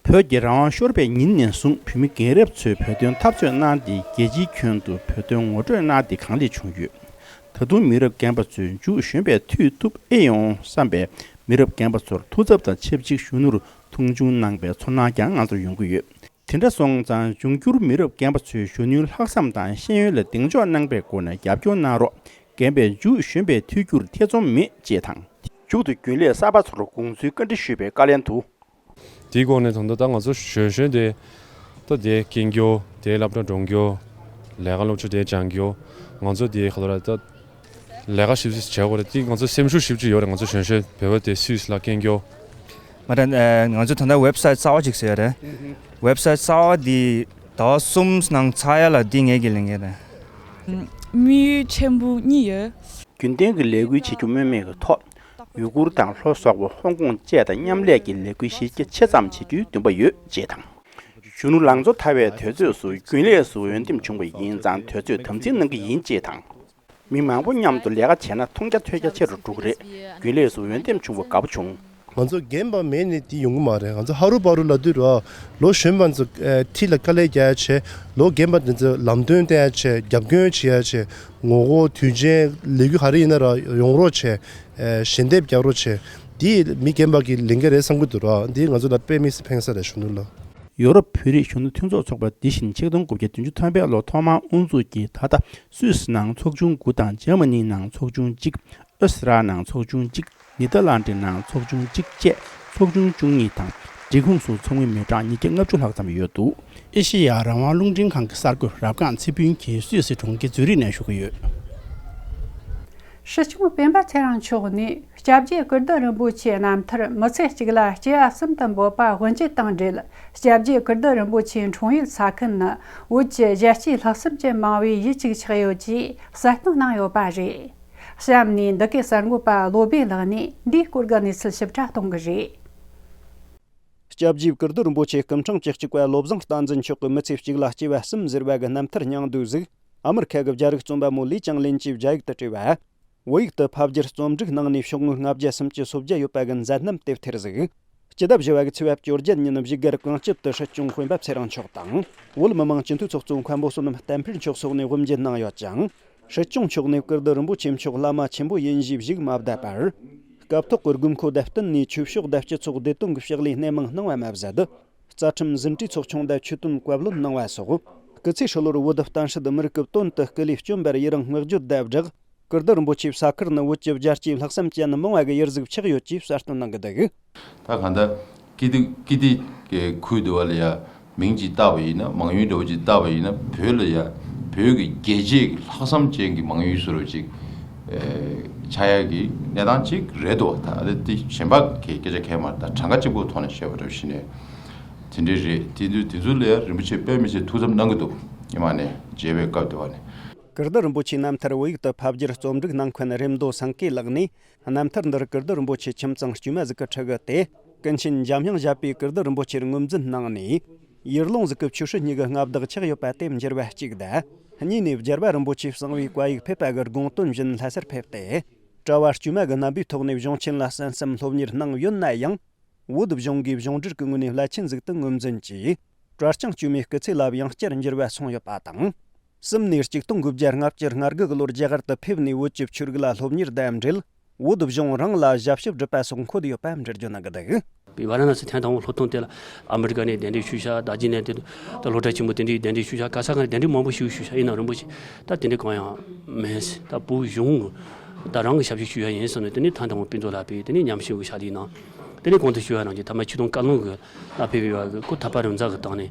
བོད་ཀྱི་རང་དབང་ཤོར་བའི་ཉིན་ནས་བཟུང་བོད་མི་རྒན་རབས་ཚོས་བོད་དོན་འཐབ་རྩོད་གནང་སྟེ། རྒྱལ་སྤྱིའི་ཁྱོན་དུ་བོད་དོན་ངོ་སྤྲོད་གནང་སྟེ་གང་ལེགས་བྱུང་ཡོད། ད་དུང་མི་རབས་རྒན་པ་ཚོས་མཇུག་གཞོན་པས་མཐུད་ཐུབ་ཨེ་ཡོང་བསམ་པའི་མི་རབས་རྒན་པ་ཚོར་ཐུགས་འཚབ་དང་ཆབས་ཅིག་གཞོན་ནུར་མཐོང་ཆུང་གནང་པའི་ཚོར་སྣང་ཀྱང་ང་ཚོར་ཡོང་གི་ཡོད། དེ་འདྲ་སོང་ཙང་འབྱུང་འགྱུར་མི་རབས་རྒན་པ་ཚོས་གཞོན་ནུའི་ལྷག་བསམ་དང་ཤེས་ཡོན་ལ་གདེང་འཇོག་གནང་པའི་སྒོ་ནས་རྒྱབ་སྐྱོར་གནང་རོགས། རྒན་པས་མཇུག་གཞོན་པའི་མཐུད་རྒྱུར་ཐེ་ཚོམ་མེད་ཅེས་དང་། མཇུག་ཏུ་རྒྱུན་ལས་གསར་པ་ཚོར་དགོངས་ཚུལ་བཀའ་འདྲི་ཞུས་པའི་བཀའ་ལན་དུ། དེའི་སྒོ་ནས་ད་ལྟ་ད་ང་ཚོ་གཞོན་གཞོན་དེ་ད་དེ་སྐྱེལ་རྒྱུ། དེ་སློབ་གྲྭ་འགྲོ་རྒྱུ། ལས་ཀ་སློབ་ཕྲུག་དེ་སྦྱང་རྒྱུ། ང་ཚོ་དེ་ག་ལོ་ར་ད་ལས་ཀ་ཞིབ་ཞིབ་བྱེད་དགོས་རེད། དེ་ང་ཚོ་སེམས་ཤུགས་ཞིབ་ཅིག་ཡོད་རེད། ང་ཚོ་གཞོན་གཞོན་བོད་པ་དེ་སུད་སི་ལ་སྐྱེལ་རྒྱུ། ང་རང་ང་ཚོ་ད་ལྟ་ཝེབ་སའིཊ་གསར་པ་ཅིག་བཟོས་ཡོད་རེད། ཝེབ་སའིཊ་གསར་པ་དེ་ཟླ་བ་གསུམ་ནང་ཚར་ཡ་ལ་དེ་ངེད་ཀྱི་ལས་འགན་རེད། དམིགས་ཡུལ་ཆེན་པོ་གཉིས་ཡོད། རྒྱུན་ལྡན་གྱི་ལས་འགུལ་བྱེད་རྒྱུ་སྨོས་མེད་ཀྱི་ཐོག་ཡུ་གུར་དང་ལྷོ་སོག་པོ་ཧོང་ཀོང་བཅས་དང་མཉམ་ལས་ཀྱི་ལས་འགུལ་གཞི་རྒྱ་ཆེ་ཙམ་བྱེད་རྒྱུའི་འདུན་པ་ཡོད་ཅེས་དང་། གཞོན་ནུ་ལང་ཚོ་ཐར་བའི་དུས་ཚོད་སུ་རྒྱུན་ལས་སུ་འོས་འདེམས་བྱུང་བ་ཡིན་ཙང་དུས་ཚོད་དམ་འཛིན་གནང་གི་ཡིན་ཅེས་དང་། མི་མང་པོ་མཉམ་དུ་ལས་ཀ་བྱས་ན་མཐོང་རྒྱ་ཐོས་རྒྱ་ཆེ་རུ་འགྲོ་གི་རེད། རྒྱུན་ལས་སུ་འོས་འདེམས་བྱུང་བ་དགའ་པོ་བྱུང་། ང་ཚོ་རྒན་པ་མེད་ནས་དེ་ཡོང་གི་མ་རེད། ང་ཚོ་ཧ་རུ་བ་རུ་ལབ་དུས་ར། ལོ་གཞོན་པ་ཚོ་ཨེ་འཁྲིས་ལ་དཀའ་ལས་རྒྱག་ཡ་བྱས། ལོ་རྒན་པ་དེ་ཚོ་ལམ་སྟོན་བསྟན་ཡ་བྱས། རྒྱབ་སྐྱོར་བྱེད་ཡ་བྱས། ངོ་རྒོལ་དུས་ཆེན་ལས་འགུལ་ག་རེ་ཡིན་ན་ར་ཡོང་རོགས་བྱས། ཨེ་ཞལ་འདེབས་རྒྱག་རོགས་བྱས། འདི་མི་རྒན་པ་གི་ལས་འགན་རེད་བསམ་གྱི་འདུག་ར། འདི་ང་ཚོ་ལ་དཔེ་མི་སྲིད་ཕན་ས་རེད་གཞོན་ནུ་ལ། ཡོ་རོབ་བོད་རིགས་གཞོན་ནུ་མཐུན་ཚོགས་ཚོགས་པ་འདི་བཞིན་ཆིག་སྟོང་དགུ་བརྒྱ་བདུན་ཅུ་ཐམ་པའི་ལོ་ཐོག་མར་དབུ་འཛུགས་ཀྱིས་ད་ལྟ་སུད་སི་ནང་ཚོགས་ཆུང་དགུ་དང་འཇར་མ་ནི་ནང་ཚོགས་ཆུང་གཅིག་ཨོ་སི་ཀྲི་ཡ་ནང་ཚོགས་ཆུང་གཅིག་ནེ་ཐར་ལན་ཌི་ནང་ཚོགས་ཆུང་གཅིག་བཅས་ཚོགས་ཆུང་བཅུ་གཉིས་དང་། སྒྲིག་ཁོངས་སུ་ཚོགས་མི་མི་གྲངས་ཉིས་བརྒྱ་ལྔ་བཅུ་ལྷག་ཙམ་ཡོད་འདུག་ཨེ་ཤེ་ཡ་རང་དབང་རླུང་འཕྲིན་ཁང་གི་གསར་འགོད་རབ་སྒང་ཚེ་ཕུན་གྱིས་སུད་སི་གྲོང་ཁྱེར་ཛུ་རིག་ནས་ཞུ་གི་ཡོད། སྲིད་སྐྱོང་སྤེན་པ་ཚེ་རིང་མཆོག་ནས་སྐྱབས་རྗེ་ཀིརྟི་རིན་པོ་ཆེའི་རྣམ་ཐར་མི་ཚེ་གཅིག་ལ་སྐྱེ་བ་གསུམ་དུ་འབོད་པ་དབུ་འབྱེད་དང་འབྲེལ། སྐྱབས་རྗེ་ཀིརྟི་རིན་པོ་ཆེའི་འཁྲུངས་ཡུལ་ས་ཁུལ་ནི་བོད་ཀྱི་རྒྱལ་གཅེས་ལྷག་བསམ་ཅན་མང་བའི་ཡུལ་གཅིག་ཆགས་ཡོད་ཅེས་གསལ་སྟོན་གནང་ཡོད་པ་རེད། གཤམ་ནས་འདི་གའི་གསར་འགོད་པ་བློ་སྦེ་ལགས་ནས་འདིའི་སྐོར་གྱི་གནས་ཚུལ་ཞིབ་ཕྲ་གཏོང་གི་རེད། སྐྱབས་རྗེ་ཀིརྟི་རིན་པོ་ཆེ་སྐུ་ཕྲེང་བཅུ་གཅིག་པ་བློ་བཟང་བསྟན་འཛིན་མཆོག་གི་མི་ཚེ་གཅིག་ལ་སྐྱེ་བ་གསུམ་ཟེར་བ་གི་རྣམ་ཐར་སྙིང་བསྡུས་གཟིགས། ཨ་མི་རི་ཁ་གི་རྒྱ་རིགས་རྩོམ་པ་མོ་ལི་ཅང་ལིན་གྱིས་རྒྱ་ཡིག་ཏུ་བྲིས་པ། བོད་ཡིག་ཏུ་ཕབ་བསྒྱུར་རྩོམ་སྒྲིག་གནང་ནས་ཤོག་ངོས་ལྔ་བརྒྱ་སུམ་ཅུ་སོ་བརྒྱད་ཡོད་པ་གི་མཛད་རྣམ་དེབ་ཐེར་གཟིགས། སྤྱི་ཟླ་བཞི་བ་གི་ཚེས་པ་བཅོ་བརྒྱད་ཉིན་བཞུགས་སྒར་གངས་སྐྱིད་དུ་སྲིད་སྐྱོང་སྤེན་པ་ཚེ་རིང་མཆོག་དང་། བོད་མི་མང་སྤྱི་འཐུས་ཚོགས་གཙོ་མཁན་པོ་བསོད་ནམས་བསྟན་འཕེལ་མཆོག་སོགས་ནས་དབུ་འབྱེད་གནང་ཡོད་ཅིང་། སྲིད་སྐྱོང་མཆོག་ནས་ཀིརྟི་རིན་པོ་ཆེ་མཆོག་བླ་མ་ཆེན་པོ་ཡིན་ཞེས་བཞུགས་མ་བསྡད་པར། སྐབས་ཐོག་གི་དགོས་མཁོ་དང་བསྟུན་ནས་ཆོས་ཕྱོགས་དང་སྤྱི་ཚོགས་བདེ་དོན་གྱི་ཕྱག་ལས་སྣེ་མང་གནང་བ་མ་ཟད། རྩ་ཁྲིམས་ཟིན་བྲིས་ཚོགས་ཆུང་དང་ཆོས་དོན་བཀའ་བློན་གནང་བ་སོགས། སྐུ་ཚེ་ཧྲིལ་པོར་བོད་བསྟན་སྲིད་མི་རིགས་ཀྱི་དོན་དུ་སྐུ་ལས་བསྐྱོན་པར་ཡི་རང་བསྔགས་བརྗོད་དང་སྦྲགས། ཀིརྟི་རིན་པོ་ཆེའི་ས་ཁུལ་ནི་བོད་ཀྱི་རྒྱལ་གཅེས་ལྷག་བསམ་ཅན་མང་བ་གི་ཡུལ་ཟིག་ཆགས་ཡོད་ཅེས་གསལ་སྟོན་གནང་གི་འདུག་ད་གང་ལྟར་ཀིརྟི་ཀིརྟི་གི་ཁུལ་དུ་བ་ལ་ཡ་མིང་ཅིག་བཏགས་པ་ཡིན་ན། མང་ཡུལ་འདྲ་བོ་ཅིག་བཏགས་པ་ཡིན་ན། བོད་ལ་ཡ་བོད་ཀྱི་རྒྱལ་གཅེས་ཀྱི་ལྷག་བསམ་ཅན་གྱི་མང་ཡུལ་བཟོ་འདྲ་ཅིག་ཨེ་ཆགས་ཡ་གི་གནས་སྟངས་ཅིག་རེད་འདུག་ད་ཨ་ནི་དེ་གཞན་པ་གི་སྐད་ཆ་གང་ཡང་མ་རེད། ད་གྲངས་ཀ་གཅིག་པོའི་ཐོག་ནས་བཤད་པ་འདྲ་བོ་ཞིག་ནས་དེ་འདྲ་རེད། དེ་དུས་དེ་ཚོ་ལ་ཡ་རིན་པོ་ཆེ་དཔེ་མི་སྲིད་ཐུགས་འཚབ་གནང་གི་འདུག་སྔོན་མ་ནས་མཇལ་བའི་སྐབས་དུ་བ་ནས། ཀིརྟི་རིན་པོ་ཆེའི་རྣམ་ཐར་བོད་ཡིག་ཏུ་ཕབ་བསྒྱུར་རྩོམ་སྒྲིག་གནང་མཁན་རེམ་མདོ་སེང་གེ་ལགས་ནས། རྣམ་ཐར་འདིར་ཀིརྟི་རིན་པོ་ཆེ་ཁྱིམ་ཚང་དཀྱུས་མ་ཟིག་གི་ཕྲུ་གུ་སྟེ། ཀུན་མཁྱེན་འཇམ་དབྱངས་བཞད་པས་ཀིརྟི་རིན་པོ་ཆེར་ངོས་འཛིན་གནང་ནས། ཡུལ་ལུང་ཟིག་གི་ཆོས་སྲིད་གཉིས་ཀྱི་མངའ་བདག་ཆགས་ཡོད་པ་དེ་འགྱུར་བ་གཅིག་དང་། གཉིས་ནས་རྒྱལ་བ་རིན་པོ་ཆེས་གསང་བའི་བཀའ་ཡིག་ཕེབས་པ་གི་དགོངས་དོན་བཞིན་ལྷ་སར་ཕེབས་ཏེ། གྲྭ་བ་དཀྱུས་མ་གི་རྣམ་པའི་ཐོག་ནས་གཞུང་ཆེན་ལ་གསན་བསམ་སློབ་གཉེར་གནང་ཡོད་ན་ཡང་། བོད་གཞུང་གིས་གཞུང་འབྲེལ་གྱི་ངོས་ནས་བླ་ཆེན་ཟིག་ཏུ་ངོས་འཛིན་གྱིས། གྲྭ་རྐྱང་དཀྱུས་མའི་སྐུ་ཚེ་ལ་ཡང་བསྐྱར་འགྱུར་བ་སོང་ཡོད་པ་དང་། གསུམ་ནས་གཅིག་སྟོང་དགུ་བརྒྱ་ལྔ་བཅུ་ང་དགུ་གི་ལོར་རྒྱ་གར་དུ་ཕེབས་ནས་བོད་ཀྱི་ཆོས་རིག་ལ་སློབ་གཉེར་དང་འབྲེལ། བོད་གཞུང་རང་ལ་ཞབས་ཞུ་སྒྲུབ་པ་སོགས་འཁོད་ཡོད་པ་འགྲེལ་བརྗོད་གནང་གི་འདུག། པའི་ཝཱ་ར་ཎ་སི་ཐེན་དང་པོ་སློབ་ཐོན་དེ་ལ་ཨ་མི་རི་ཀ་ནས་གདན་འདྲེན་ཞུས་ཤག། རྡོ་རྗེ་གདན་དེ་ད་སློབ་གྲྭ་ཆེན་མོ་དེ་འདྲའི་གདན་འདྲེན་ཞུས་ཤག། ག་ས་ག་ནས་གདན་འདྲེན་མང་པོ་ཞིག་ཞུས་ཤག། ཡིན་ནའང་རིན་པོ་ཆེ་ད་དེ་འདྲའི་གང་ཡང་མེད། ད་བོད་གཞུང་ད་རང་གི་ཞབས་ཞུ་ཞུ་ཡ་ཡིན་བསམ་ནས། དེ་ནས་ཐེན་དང་པོ་ཕུན་ཚོགས་ལགས་པས་དེ་ནས་མཉམ་ཞུགས་ཀྱི་ཕྱག་ལས་གནང་། དེ་ནས་གོང་དུ་ཞུ་བ་ནང་བཞིན་ཐ་མ་ཆིག་སྟོང་ཁ་ལོན་གྱི་ལ་ཕེབས་པའི་བར་གྱི་སྐུ་ཐག་པ་རིམ་འཛེགས་ཀྱི་སྟེང་ནས།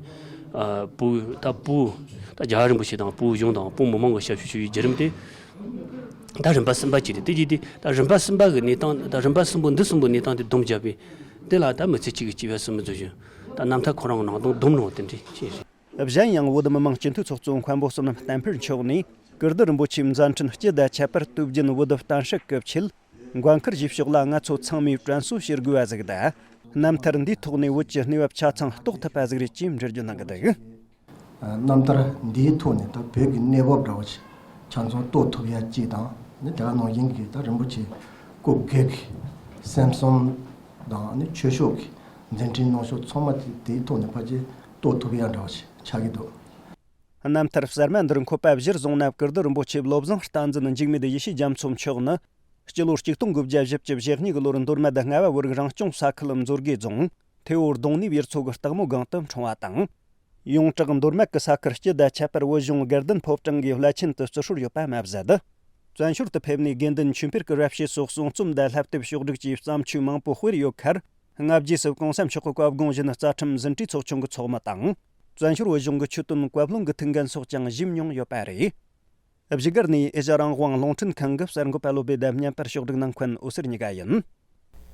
ཨ། བོད་ད་བོད་ད་རྒྱལ་བ་རིན་པོ་ཆེ་དང་བོད་གཞུང་དང་བོད་མི་མང་གི་ཞབས་ཞུ་ཞུ་བའི་བརྒྱུད་རིམ་དེ། ད་རིམ་པ་གསུམ་པ་གཅིག་རེད། དེ་རྗེས་དེ་ད་རིམ་པ་གསུམ་པ་གི་གནས་སྟངས། ད་རིམ་པ་གསུམ་པོ་འདི་གསུམ་པོའི་གནས་སྟངས་དེ་སྡོམ་བརྒྱབ་པས། དེ་ལ་ད་མི་ཚེ་གཅིག་གི་སྐྱེས་པ་གསུམ་པོ་ཚོ་བཞིན་ད་རྣམ་ཐར་ཁོ་རང་གི་ནང་དོན་སྡོམ་ནོ་དེ་འདྲ་ཅིག་རེད། གཞན་ཡང་བོད་མི་མང་སྤྱི་འཐུས་ཚོགས་གཙོ་མཁན་པོ་བསོད་ནམས་བསྟན་འཕེལ་མཆོག་ནས་ཀིརྟི་རིན་པོ་ཆེའི་མཛད་འཕྲིན་སྤྱི་དང་ཁྱད་པར་དུས་རྒྱུན་བོད་བསྟན་སྲིད་ཀྱི་ཆེད། མགོན་ཁུར་བཞེས་ཕྱོགས་ལ་ང་ཚོ་ཚང་མས་དྲན་གསོ་བྱེད་དགོས་པ་ཟིག་དང་། རྣམ་ཐར་འདིའི་ཐོག་ནས་བོད་ཀྱི་གནས་བབ་ཆ་ཚང་རྟོགས་ཐུབ་པ་ཟིག་རེད་ཅེས་འགྲེལ་བརྗོད་གནང་གི་འདུག། རྣམ་ཐར་འདིའི་ཐོག་ནས་ད་བོད་ཀྱི་གནས་བབ་འདྲ་བོ་ཞིག་ཆ་ཚང་རྟོགས་ཐུབ་ཡ་གཅིག་དང་། ནི་དེ་ག་ནང་བཞིན་གྱི་ད་རིན་པོ་ཆེ་སྐུ་སྒེར་གྱི་སེམས་གསུམ་དང་། ནི་ཆོས་ཕྱོགས་ཀྱི་མཛད་འཕྲིན་གནང་ཕྱོགས་ཚང་མ་དེ་དེའི་ཐོག་ནས་ཕལ་ཆེར་རྟོགས་ཐུབ་ཡ་འདྲ་བོ་ཞིག་ཆགས་ཀྱི་འདུག། རྣམ་ཐར་གསར་མ་འདིར་འཁོད་པ་གཞིར་བཟུང་ན། ཀིརྟི་རིན་པོ་ཆེ་བློ་བཟང་བསྟན་འཛིན་འཇིགས་མེད་ཡེ་ཤེས་རྒྱ་མཚོ་མཆོག་ནི། སྤྱི་ལོ་ཆིག་སྟོང་དགུ་བརྒྱ་བཞི་བཅུ་ཞེ་གཉིས་གི་ལོར་མདོ་སྨད་རྔ་བ་བོད་རིགས་རང་སྐྱོང་ས་ཁུལ་མཛོད་དགེ་རྫོང་ཐེ་བོ་རྡུང་ནི་བེར་མཚོ་གི་སྟག་མོ་སྒང་དུ་འཁྲུངས་པ་དང་། ཡོངས་གྲགས་མདོ་སྨད་ཀྱི་ས་ཁུལ་སྤྱི་དང་ཁྱད་པར་བོད་གཞུང་དགེ་ལྡན་ཕོ་བྲང་གིས་བླ་ཆེན་དུ་བརྩི་སྲོལ་ཡོད་པ་མ་ཟད། བཙན་བྱོལ་དུ་ཕེབས་ནས་དགེ་འདུན་ཆོས་འཕེལ་གྱི་རབ་བྱེད་སོགས་གསུང་རྩོམ་དང་བསླབ་དེབ་ཕྱོགས་བསྒྲིགས་ཀྱིས་བརྩམས་ཆོས་མང་པོ་སྤེལ་ཡོད་ཁར། སྔ་རྗེས་སུ་གོང་ས་མཆོག་གི་བཀའ་དགོངས་བཞིན་རྩ་ཁྲིམས་ཟིན་བྲིས་ཚོགས་ཆུང་གི་ཚོགས་མི་དང་། བཙན་བྱོལ་བོད་གཞུང་གི་ཆོས་དོན་བཀའ་བློན་གྱི་ཐུགས་འགན་སོགས་ཀྱང་བཞེས་མྱོང་ཡོད་པ་རེད། བཞུགས་སྒར་ནས་ཨེ་ཤ་རང་དབང་རླུང་འཕྲིན་ཁང་གི་གསར་འགོད་པ་བློ་བདེ་ལྡན་སྙན་པར་ཕྱོགས་བསྒྲིགས་གནང་མཁན་འོད་ཟེར་གཉིས་ཀ་ཡིན།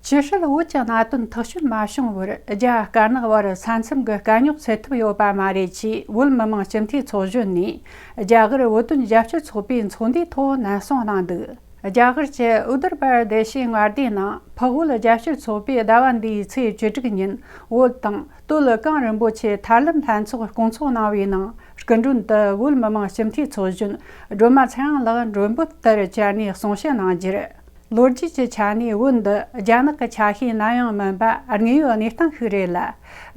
ཕྱི་སྲིད་བོད་ཀྱི་གནད་དོན་ཐག་གཅོད་མ་བྱུང་བར་རྒྱ་དཀར་ནག་བར་ས་མཚམས་ཀྱི་དཀའ་རྙོག་སེལ་ཐུབ་ཡོད་པ་མ་རེད་ཅེས་བོད་མི་མང་སྤྱི་འཐུས་ཚོགས་གཞོན་ནས་རྒྱ་གར་བོད་དོན་རྒྱབ་སྐྱོར་ཚོགས་པའི་ཚོགས་འདུའི་ཐོག་ནན་གསུངས་གནང་འདུག། རྒྱ་གར་གྱི་ཨུ་ཏར་པར་དེ་ཤི་མངའ་སྡེའི་ནང་འཕགས་བོད་རྒྱབ་སྐྱོར་ཚོགས་པས་ཟླ་བ་འདིའི་ཚེས་བཅུ་དྲུག་ཉིན་བོད་དང་སྟོད་གངས་རིན་པོ་ཆེ་ཐར་ལམ་ལྷན་ཚོགས་སྐོང་ཚོགས་གནང་བའི་ནང་། སྐུ་མགྲོན་དུ་བོད་མི་མང་སྤྱི་འཐུས་ཚོགས་གཞོན་སྒྲོལ་མ་ཚེ་རིང་ལགས་མགྲོན་པོ་ལྟར་བཅར་ནས་གསུང་བཤད་གནང་རྒྱུར། ལོ་རྒྱུས་ཀྱི་ཆ་ནས་བོད་འདི་རྒྱ་ནག་གི་ཆ་ཤས་ནམ་ཡང་མིན་པ་དངོས་ཡོད་གནས་སྟངས་ཤིག་རེད་ལ།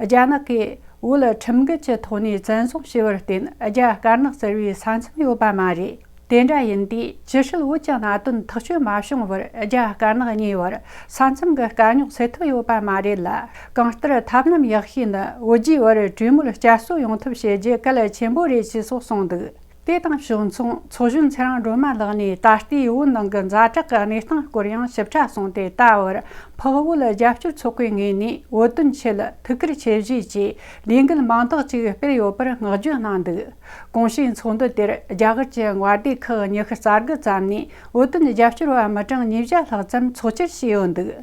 རྒྱ་ནག་གིས་བོད་ཁྲིམས་འགལ་གྱི་ཐོག་ནས་བཙན་བཟུང་བྱས་པར་བརྟེན། རྒྱ་དཀར་ནག་ཟེར་བའི་ས་མཚམས་ཡོད་པ་མ་རེད། དེ་འདྲ་ཡིན་དུས་ཕྱི་སྲིད་བོད་ཀྱི་གནད་དོན་ཐག་གཅོད་མ་བྱུང་བར་རྒྱ་དཀར་ནག་གཉིས་བར་ས་མཚམས་ཀྱི་དཀའ་རྙོག་སེལ་ཐུབ་ཡོད་པ་མ་རེད་ལ། གང་ལྟར་ཐབས་ལམ་ཡག་ཤོས་ནི་བོད་རྒྱའི་བར་གྲོས་མོལ་བསྐྱར་གསོ་ཡོང་ཐབས་བྱེད་རྒྱུ་གལ་ཆེན་པོ་རེད་ཅེས་སོགས་གསུངས་འདུག། དེ་དང་ཕྱོགས་མཚུངས་ཚོགས་གཞོན་ཚེ་རིང་སྒྲོལ་མ་ལགས་ནས་ད་ལྟའི་བོད་ནང་གི་ཛ་དྲག་གི་གནས་སྟངས་སྐོར་ཡང་ཞིབ་ཕྲ་གསུངས་ཏེ། ད་བར་འཕགས་བོད་རྒྱབ་སྐྱོར་ཚོགས་པའི་ངོས་ནས་བོད་དོན་ཆེད་ཐུགས་ཁུར་ཆེ་བཞེས་ཀྱིས་ལས་འགུལ་མང་དག་ཅིག་སྤེལ་ཡོད་པར་བསྔགས་བརྗོད་གནང་འདུག། གོང་ཞུས་ཚོགས་འདུ་དེར་རྒྱ་གར་གྱི་མངའ་སྡེ་ཁག་ཉི་ཤུ་རྩ་དགུ་ཙམ་ནས་བོད་དོན་རྒྱབ་སྐྱོར་བ་མི་གྲངས་ཉིས་བརྒྱ་ལྷག་ཙམ་ཚོགས་བཅར་བྱས་ཡོད་འདུག།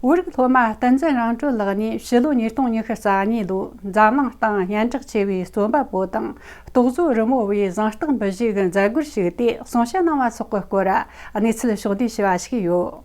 བོད་རིགས་སློབ་མ་བསྟན་འཛིན་རིང་སྤྲོད་ལགས་ནས་ཕྱི་ལོ་ཉིས་སྟོང་ཉི་ཤུ་རྩ་གཉིས་ལོའི་འཛམ་གླིང་སྟེང་སྙན་གྲགས་ཆེ་བའི་རྩོམ་པ་པོ་དང་རྟོག་བཟོ་རི་མོ་བའི་གཟེངས་རྟགས་འབུལ་བཞེས་ཀྱི་མཛད་སྒོར་ཞུགས་ཏེ་གསུང་བཤད་གནང་བ་སོགས་ཀྱི་སྐོར་གནས་ཚུལ་ཕྱོགས་བསྡུས་ཞུས་པ་ཞིག་ཡོད།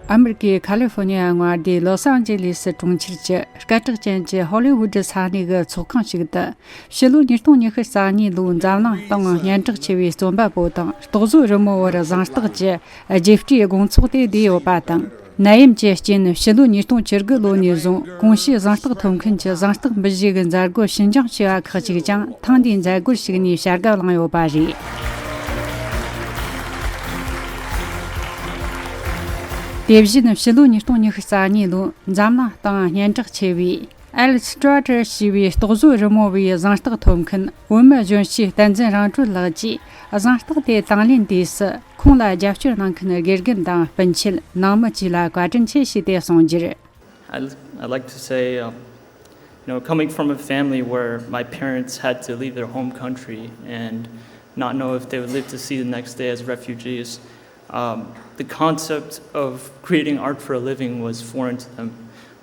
ཨ་མི་རི་ཀའི་ཁ་ལི་ཧྥོ་ནི་ཡ་མངའ་སྡེའི་ལོ་སི་ཨན་ཇེ་ལི་སི་གྲོང་ཁྱེར་གྱི་སྐད་གྲགས་ཅན་གྱི་ཧོ་ལི་ཝུ་ཌི་ས་གནས་ཀྱི་ཚོགས་ཁང་ཞིག་ཏུ། ཕྱི་ལོ་ཉིས་སྟོང་ཉི་ཤུ་རྩ་གཉིས་ལོའི་འཛམ་གླིང་སྟེང་སྙན་གྲགས་ཆེ་བའི་རྩོམ་པ་པོ་དང་རྟོག་བཟོ་རི་མོ་བར་གཟེངས་རྟགས་ཀྱི་རྗེས་སྤྲོད་དགོང་ཚོགས་དེ་བསྡུས་ཡོད་པ་དང་། ནད་ཡམས་ཀྱི་རྐྱེན་ཕྱི་ལོ་ཉིས་སྟོང་བཅུ་དགུ་ལོ་ནས་བཟུང་གོང་ཞུས་གཟེངས་རྟགས་ཐོབ་མཁན་གྱི་གཟེངས་རྟགས་འབུལ་བཞེས་ཀྱི་མཛད་སྒོ་ཕྱིར་འགྱངས་བྱས་པ་ཁག་ཅིག་ཀྱང་ཐེངས་འདིའི་མཛད་སྒོར་ཞུགས་ནས་བྱ་དགའ་བླངས་ཡོད་པ་རེད། དེ་བཞིན་ཕྱི་ལོ་ཉིས་སྟོང་ཉི་ཤུ་རྩ་གཉིས་ལོའི་འཛམ་གླིང་སྟེང་སྙན་གྲགས་ཆེ་བའི། ཨེལ་སི་ཊྲ་ཊར་ཞེས་པའི་རྟོག་བཟོ་རི་མོ་བའི་གཟེངས་རྟགས་ཐོབ་མཁན་བོད་མི་གཞོན་སྐྱེས་བསྟན་འཛིན་རང་གྲོལ་ལགས་ཀྱིས་གཟེངས་རྟགས་དེ་དང་ལེན་དུས་སུ་ཁོང་ལ་རྒྱབ་སྐྱོར་གནང་མཁན་དགེ་རྒན་དང་སྤུན་མཆེད་ནང་མི་བཅས་ལ་བཀའ་དྲིན་ཆེ་ཞུས་ཏེ་གསུངས་རྒྱུར། I'd, I'd like to say, uh, you know, coming from a family where my parents had to leave their home country and not know if they would live to see the next day as refugees, Um, the concept of creating art for a living was foreign to them,